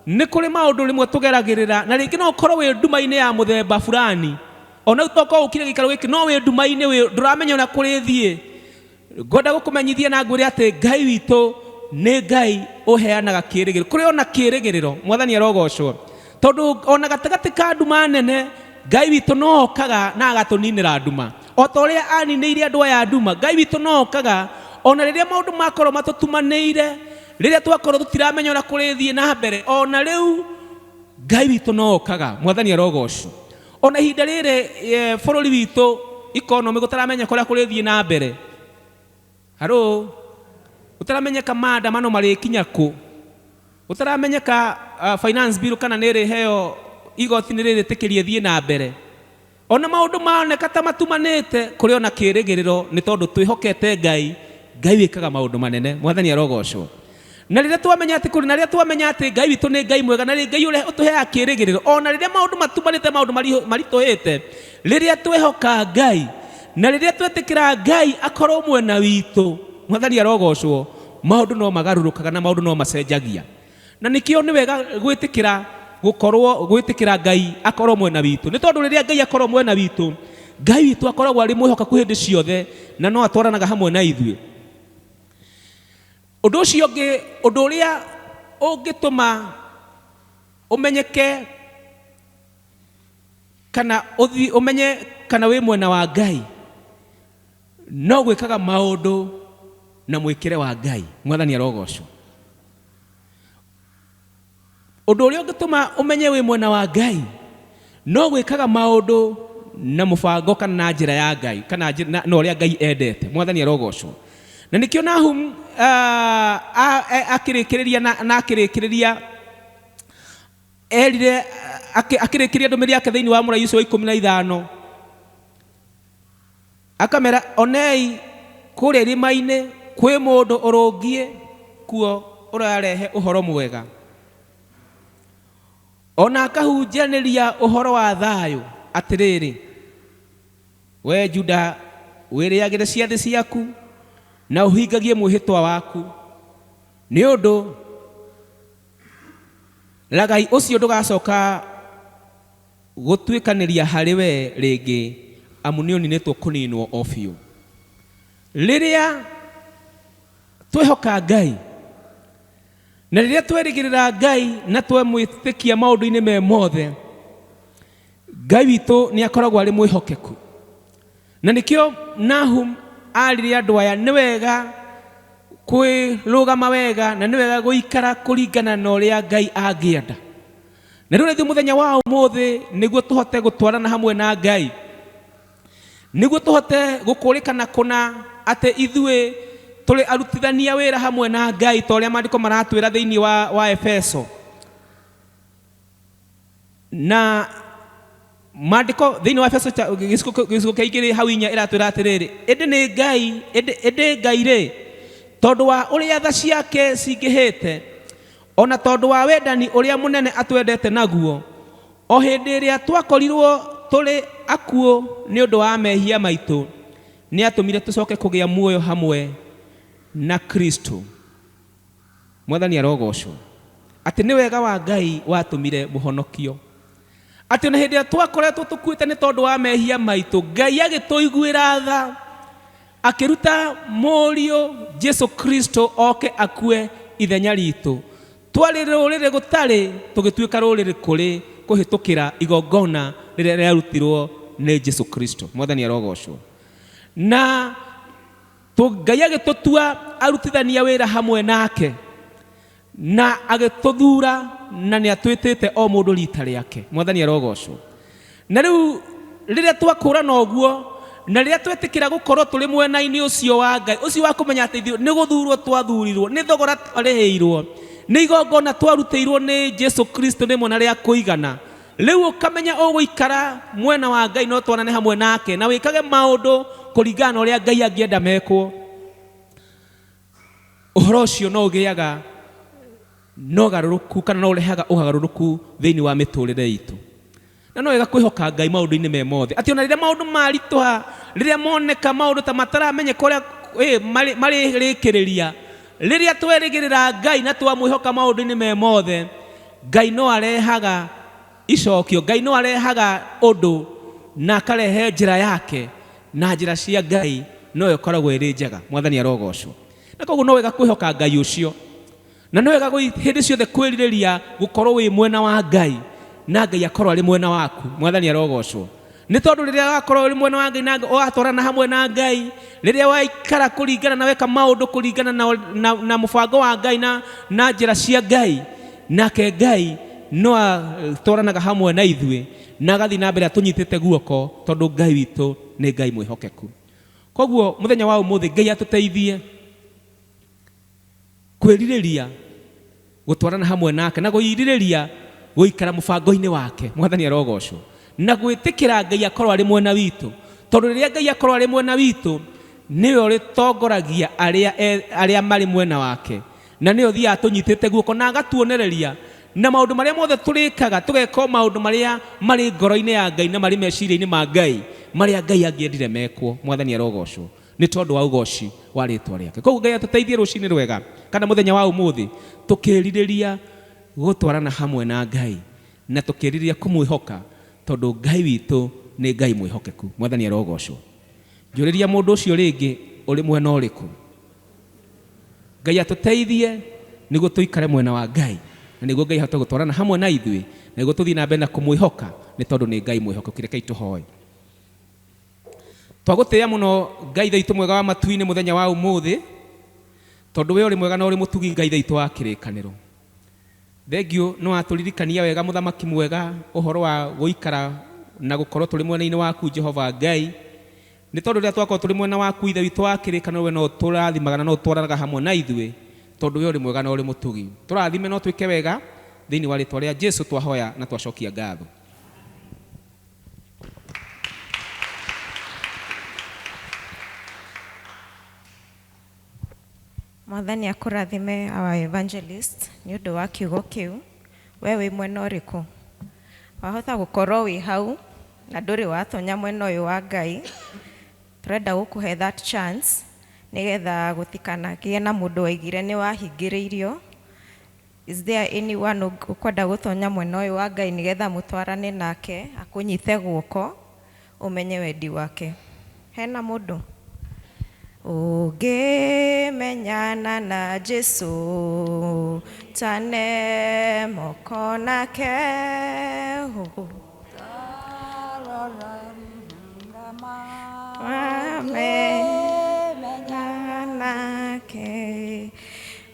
nĩ kũrĩ maũndũ rĩmwe tũgeragĩrĩra, na rĩngĩ no ũkorwo wĩ nduma-inĩ ya mũthemba fulani, ona rĩu tokorwo ũkire gĩikaro gĩkĩ no wĩ nduma-inĩ, wĩ ndũramenya ũrĩa kũrĩthiĩ. Ngwenda gũkũmenyithia na ngwĩre atĩ Ngai witũ nĩ Ngai ũheanaga kĩrĩgĩrĩro. Kũrĩ ona kĩrĩgĩrĩro. Mwathani arogocwo. Tondũ ona gatagatĩ ka nduma nene, Ngai witũ no okaga na agatũninĩra nduma. O ta ũrĩa aninĩire andũ aya nduma, Ngai witũ no okaga ona rĩrĩa maũndũ makorwo matũtumanĩire, rĩrĩa twakorwo tũtiramenya ũrĩa kũrĩthiĩ na mbere, ona rĩu Ngai witũ no okaga. Mwathani arogocwo. Ona ihinda rĩrĩ bũrũri witũ economy gũtaramenyeka ũrĩa kũrĩthiĩ na mbere, haro gũtaramenyeka maandamano marĩkinya kũ, gũtaramenyeka finance bill kana nĩ ĩrĩheo igoti nĩ rĩrĩtĩkĩrie thiĩ na mbere, ona maũndũ maoneka ta matumanĩte, kũrĩ ona kĩrĩgĩrĩro nĩ tondũ twĩhokete Ngai. Ngai wĩkaga maũndũ manene. Mwathani arogocwo. Na rĩrĩa twamenya atĩ kũrĩ na rĩrĩa twamenya atĩ Ngai witũ nĩ Ngai mwega na nĩ Ngai ũrĩa ũtũheaga kĩrĩgĩrĩro, ona rĩrĩa maũndũ matumanĩte, maũndũ maritũhĩte, rĩrĩa twehoka Ngai na rĩrĩa twetĩkĩra Ngai akorwo mwena witũ, Mwathani arogocwo, maũndũ no magarũrũkaga na maũndũ no macenjagia. Na nĩkĩo nĩ wega gwĩtĩkĩra gũkorwo gwĩtĩkĩra Ngai akorwo mwena witũ, nĩ tondũ rĩrĩa Ngai akorwo mwena witũ, Ngai witũ akoragwo arĩ mwĩhokeku hĩndĩ ciothe na no atwaranaga hamwe na ithuĩ. Ũndũ ũcio ũngĩ, ũndũ ũrĩa ũngĩtũma ũmenyeke kana ũthi ũmenye kana wĩ mwena wa Ngai, no gwĩkaga maũndũ na mwĩkĩre wa Ngai. Mwathani arogocwo. Ũndũ ũrĩa ũngĩtũma ũmenye wĩ mwena wa Ngai no gwĩkaga maũndũ na mũbango kana na njĩra ya Ngai kana na ũrĩa Ngai endete. Mwathani arogocwo. Na nĩkĩo Nahum akĩrĩkĩrĩria na akĩrĩkĩrĩria erire akĩrĩkĩria ndũmĩrĩri yake thĩinĩ wa mũraii ũcio wa 15, akamera onei kũrĩa irĩma-inĩ kwĩ mũndũ ũrũngiĩ kuo ũrarehe ũhoro mwega, ona akahunjanĩria ũhoro wa thayũ. Atĩrĩrĩ we Juda, wĩrĩagĩre ciathĩ ciaku na ũhingagie mwĩhĩtwa waku, nĩ ũndũ ragai ũcio ndũgacoka gũtuĩkanĩria harĩ we rĩngĩ, amu nĩ ũninĩtwo kũninwo o biũ. Rĩrĩa twehoka Ngai na rĩrĩa twerĩgĩrĩra Ngai na twamwĩtĩkia maũndũ-inĩ me mothe, Ngai witũ nĩ akoragwo arĩ mwĩhokeku. Na nĩkĩo Nahum arire andũ aya nĩ wega kwĩrũgama wega na nĩ wega gũikara kũringana na ũrĩa Ngai angĩenda. Na rĩu ithuĩ mũthenya wa ũmũthĩ nĩguo tũhote gũtwarana hamwe na Ngai, nĩguo tũhote gũkũrĩkana kũna atĩ ithuĩ tũrĩ arutithania wĩra hamwe na Ngai ta ũrĩa maandĩko maratwĩra thĩinĩ wa Efeso. Na maandĩko thĩinĩ wa Efeso gĩcigo kĩa 2 hau 4 ĩratwĩra atĩrĩrĩ, ĩndĩ nĩ Ngai, ĩndĩ Ngai rĩ, tondũ wa ũrĩa tha ciake cingĩhĩte, ona tondũ wa wendani ũrĩa mũnene atwendete naguo, o hĩndĩ ĩrĩa twakorirwo tũrĩ akuũ nĩ ũndũ wa mehia maitũ, nĩ atũmire tũcoke kũgĩa muoyo hamwe na Kristo. Mwathani arogocwo. Atĩ nĩ wega wa Ngai watũmire mũhonokio. Atĩ ona hĩndĩ ĩrĩa twakoretwo tũkuĩte nĩ tondũ wa mehia maitũ, Ngai agĩtũiguĩra tha, akĩruta mũriũ Jesu Kristo oke akue ithenya ritũ. Twarĩ rũrĩrĩ gũtarĩ, tũgĩtuĩka rũrĩrĩ kũrĩ kũhĩtũkĩra igongona rĩrĩa rĩarutirwo nĩ Jesu Kristo. Mwathani arogocwo. Na Ngai agĩtũtua arutithania wĩra hamwe nake, na agĩtũthura na nĩ atwĩtĩte o mũndũ rita rĩake. Mwathani arogocwo. Na rĩu rĩrĩa twakũrana ũguo, na rĩrĩa twetĩkĩra gũkorwo tũrĩ mwena-inĩ ũcio wa Ngai, ũcio wa kũmenya atĩ ithuĩ nĩ gũthurwo twathurirwo, nĩ thogora twarĩhĩirwo, nĩ igongona twarutĩirwo nĩ Jesu Kristo rĩmwe na rĩa kũigana. Rĩu ũkamenya ũgũikara mwena wa Ngai no twanane hamwe nake, na wĩkage maũndũ kũringana na ũrĩa Ngai angĩenda mekwo. Ũhoro ũcio no ũgĩaga na ũgarũrũku, kana no ũrehaga ũgarũrũku thĩinĩ wa mĩtũrĩre itũ. Na no wega kwĩhoka Ngai maũndũ-inĩ me mothe, atĩ ona rĩrĩa maũndũ maritũha, rĩrĩa moneka maũndũ ta mataramenyeka ũrĩa marĩrĩkĩrĩria, rĩrĩa twerĩgĩrĩra Ngai na twamwĩhoka maũndũ-inĩ me mothe, Ngai no arehaga icokio, Ngai no arehaga ũndũ na akarehe njĩra yake, na njĩra cia Ngai no ĩkoragwo ĩrĩ njega. Mwathani arogocwo. Na koguo no wega kwĩhoka Ngai ũcio, na no wega hĩndĩ ciothe kwĩrirĩria gũkorwo wĩ mwena wa Ngai, na Ngai akorwo arĩ mwena waku. Mwathani arogocwo. Nĩ tondũ rĩrĩa wakorwo ũrĩ mwena wa Ngai na watwarana hamwe na Ngai, rĩrĩa waikara kũringana na weka maũndũ kũringana na mũbango wa Ngai na njĩra cia Ngai, nake Ngai no atwaranaga hamwe na ithuĩ na agathiĩ na mbere atũnyitĩte guoko, tondũ Ngai witũ nĩ Ngai mwĩhokeku. Koguo mũthenya wa ũmũthĩ Ngai atũteithie kwĩrirĩria gũtwarana hamwe nake na kwĩrirĩria gũikara mũbango-inĩ wake. Mwathani arogocwo. Na gwĩtĩkĩra Ngai akorwo arĩ mwena witũ, tondũ rĩrĩa Ngai akorwo arĩ mwena witũ, nĩwe ũrĩtongoragia arĩa marĩ mwena wake, na nĩwe ũthiaga atũnyitĩte guoko na agatuonereria na maũndũ marĩa mothe tũrĩkaga, tũgeka o maũndũ marĩa marĩ ngoro-inĩ ya Ngai na marĩ meciria-inĩ ma Ngai, marĩa Ngai angĩendire mekwo. Mwathani arogocwo nĩ tondũ wa ũgoci wa rĩtwa rĩake. Koguo Ngai atũteithie rũcinĩ rwega kana mũthenya wa ũmũthĩ, tũkĩrirĩria gũtwarana hamwe na Ngai na tũkĩrirĩria kũmwĩhoka, tondũ Ngai witũ nĩ Ngai mwĩhokeku. Mwathani arogocwo. Njũrĩria mũndũ ũcio rĩngĩ, ũrĩ mwena ũrĩkũ? Ngai atũteithie nĩguo tũikare mwena wa Ngai, na nĩguo Ngai ahote gũtwarana hamwe na ithuĩ, na nĩguo tũthiĩ na mbere na kũmwĩhoka, nĩ tondũ nĩ Ngai mwĩhokeku. Rekei tũhoe. Twagũtĩĩa mũno Ngai Ithe witũ mwega wa matu-inĩ mũthenya wa ũmũthĩ, tondũ we ũrĩ mwega na ũrĩ mũtugi Ngai Ithe witũ wa kĩrĩkanĩro. Thengiũ nĩ watũririkania wega mũthamaki mwega ũhoro wa gũikara na gũkorwo tũrĩ mwena-inĩ waku Jehova Ngai, nĩ tondũ rĩrĩa twakorwo tũrĩ mwena waku Ithe witũ wa kĩrĩkanĩro, we no ũtũrathimaga na no ũtwaranaga hamwe na ithuĩ, tondũ we ũrĩ mwega na ũrĩ mũtugi. Tũrathime no twĩke wega thĩinĩ wa rĩtwa rĩa Jesu twahoya na twacokia ngatho. Mwathani akũrathime our evangelist nĩ ũndũ wa kiugo kĩu. We wĩ mwena ũrĩkũ? Wahota gũkorwo wĩ hau na ndũrĩ watonya mwena ũyũ wa Ngai. Tũrenda gũkũhe that chance nĩgetha gũtikanagĩe na mũndũ waigire nĩ wahingĩrĩirio. Is there anyone ũkwenda gũtonya mwena ũyũ wa Ngai nĩgetha mũtwarane nake, akũnyite guoko, ũmenye wendi wake? Hena mũndũ? Ũngĩmenyana na Jesu tane moko nake, wamenyana nake,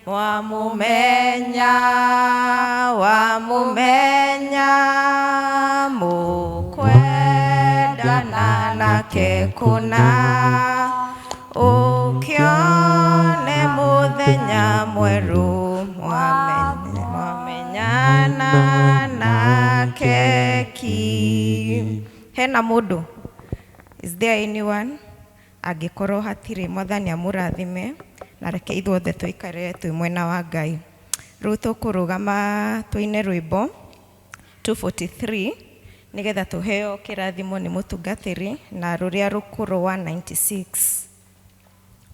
wamumenya, wamumenya, mukwendana nake kuna, ũkĩone mũthenya mwerũ, mwamenyana nake ki. Hena mũndũ? Is there anyone? Angĩkorwo hatirĩ, Mwathani amũrathime na reke ithuothe tũikare twĩ mwena wa Ngai. Rĩu tũkũrũgama tũine rwĩmbo 243 nĩgetha tũheo kĩrathimo nĩ mũtungatĩri, na rũrĩa rũkũrũ 196.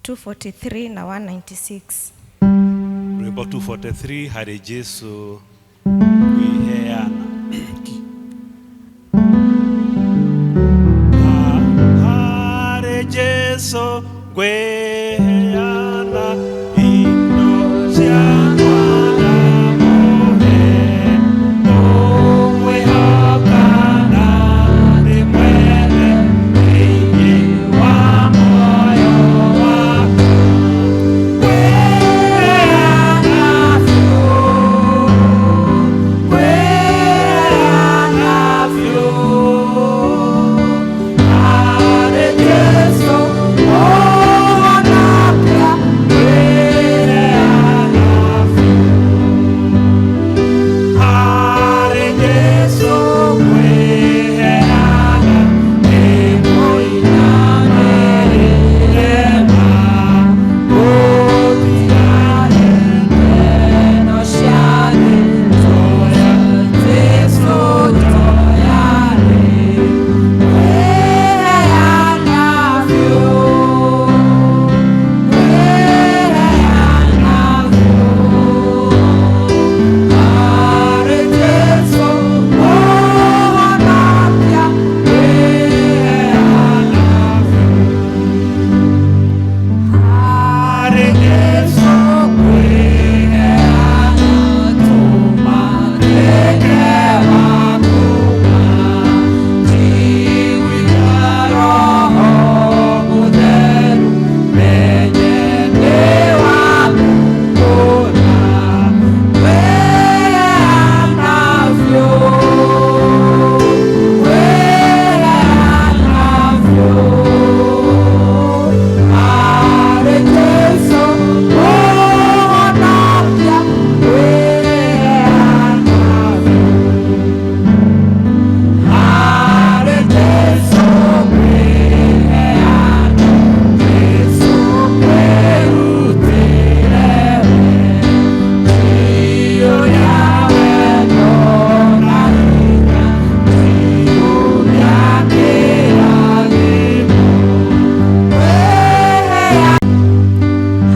243 na 196. Rwĩmbo 243 harĩ Jesu Jesu ngwĩheana indo ciakwa ndamũhe ngũmwĩhoka na ndĩmwende thĩinĩ wa muoyo wakwa ngwĩheana biũ ngwĩheana biũ harĩ Jesu mũhonokia ngwĩheana biũ harĩ Jesu ngwĩheana nĩngũinamĩrĩre ma gũtigae ikeno cia thĩ njoya Jesu njoya rĩ ngwĩheana biũ ngwĩheana biũ harĩ Jesu mũhonokia ngwĩheana biũ harĩ Jesu ngwĩheana tũma nduĩke waku ma njiguithia Roho Mũtheru menye ndĩ waku kũna ngwĩheana biũ ngwĩheana biũ harĩ Jesu mũhonokia ngwĩheana biũ harĩ Jesu ngwĩheana Jesu ngwĩrutĩre we njiyũria wendo na hinya njiyũria kĩrathimo ngwĩheana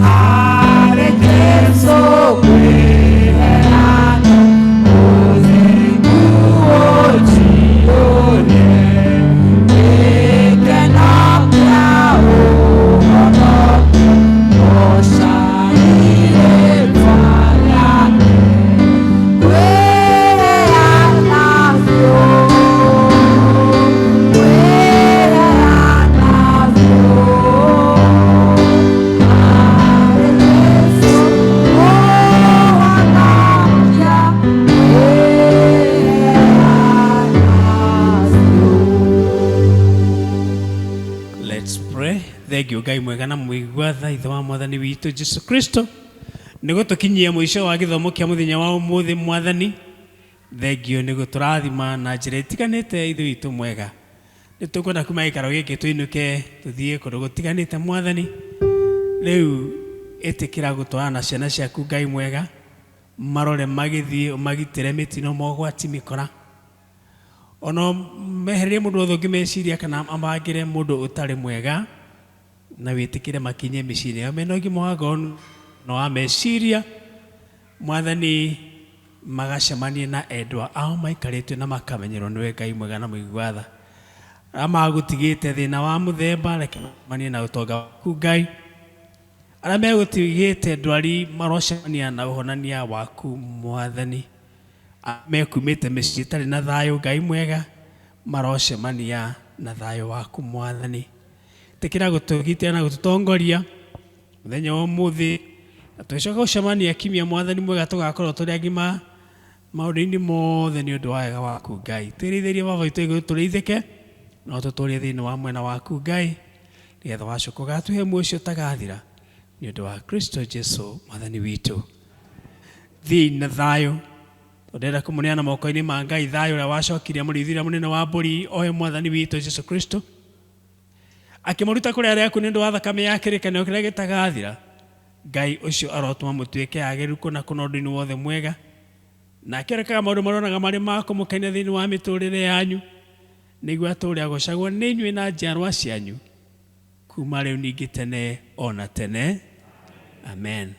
harĩ Jesu ngwĩheana ũthingu ũnjiyũrie gĩkeno kĩa ũhonokio goca rĩĩtwa rĩake ngwĩheana biũ ngwĩheana biũ harĩ Jesu mũhonokia ngwĩheana biũ. Let's pray. Thank you Ngai mwega na mũigua tha ithe wa mwathani witũ Jesu Kristo nĩ gũtũkinyia mũico wa gĩthomo kĩa mũthenya wa ũmũthĩ mwathani thengio nĩ gũtũrathima na njĩra ĩtiganĩte ithe witũ mwega nĩ tũkwenda kuma gĩikaro gĩkĩ tũinũke tũthiĩ kũndũ gũtiganĩte mwathani rĩu ĩtĩkĩra gũtwarana na ciana ciaku Ngai mwega marore magĩthiĩ ũmagitĩre mĩtino mogwati mĩkora ona mehererie mũndũ wothe ũngĩmeciria kana amangĩre mũndũ ũtarĩ mwega na wĩtĩkĩre makinye mĩciĩ-inĩ yao mena ũgima wa ngoro na wa meciria mwathani magacemanie na endwa ao maikarĩtio na makamenyerwo nĩwe Ngai mwega na mũigua tha arĩa magũtigĩte thĩna wa mũthemba reke macemanie na ũtonga waku Ngai arĩa megũtigĩte ndwari marocemania na ũhonania waku mwathani arĩa mekumĩte mĩciĩ ĩtarĩ na thayũ Ngai mwega marocemania na thayũ waku mwathani tĩkĩra gũtũgitĩra na gũtũtongoria mũthenya wa ũmũthĩ na tũgĩcoka gũcemania kimia mwathani mwega tũgakorwo tũrĩ agima maũndũ-inĩ mothe nĩ ũndũ wa wega waku Ngai twĩrĩithĩrie baba witũ igũrũ tũrĩithĩke no tũtũũrie thĩinĩ wa mwena waku Ngai nĩgetha wacoka ũgatũhe muoyo ũcio ũtagathira nĩ ũndũ wa Kristo Jesu mwathani witũ thiĩ na thayũ tũndĩrenda kũmũneana moko-inĩ ma Ngai thayũ ũrĩa wacokirie mũrĩithi ũrĩa mũnene wa mbũri oe mwathani witũ Jesu Kristo akĩmũruta kũrĩ arĩa akuũ nĩ ũndũ wa thakame ya kĩrĩkanĩro kĩrĩa gĩtagathira Ngai ũcio arotũma mũtuĩke agĩrĩru kũna kũna ũndũ-inĩ wothe mwega na akĩrekaga maũndũ maronaga marĩ ma kũmũkenia thĩinĩ wa mĩtũrĩre yanyu nĩguo atũũre agocagwo nĩ inyuĩ na njiarwa cianyu kuma rĩu ningĩ tene ona tene amen.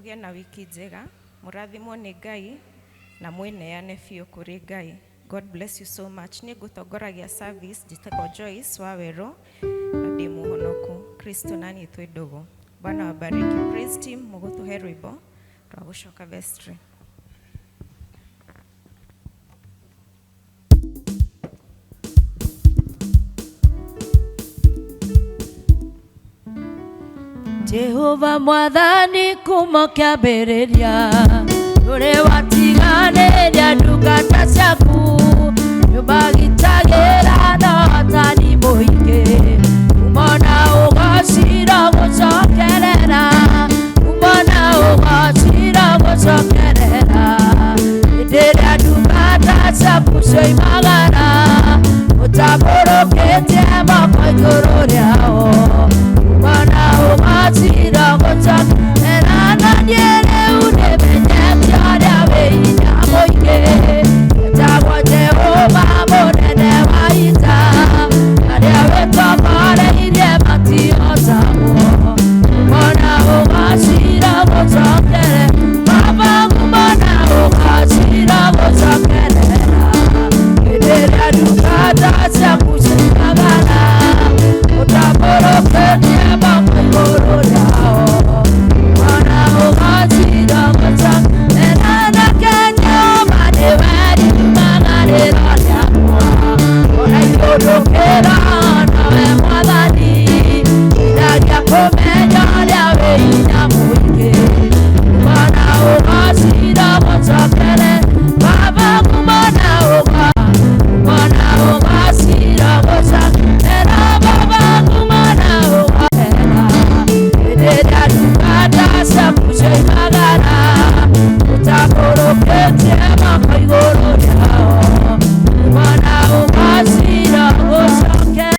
Mũgĩe na wiki njega, mũrathimwo nĩ Ngai na mwĩneane biũ kũrĩ Ngai. God bless you so much. Nĩ ngũtongoragia service, njĩtagwo Joyce wa Werũ na ndĩ mũhonoku. Kristo naniĩ twĩ ndũgũ. Bwana wabariki. Praise team, mũgũtũhe rwĩmbo rwa gũcoka vestry. Jehova mwathani kuma kĩambĩrĩria ndũrĩ watiganĩria ndungata ciaku nyũmba gitagĩra.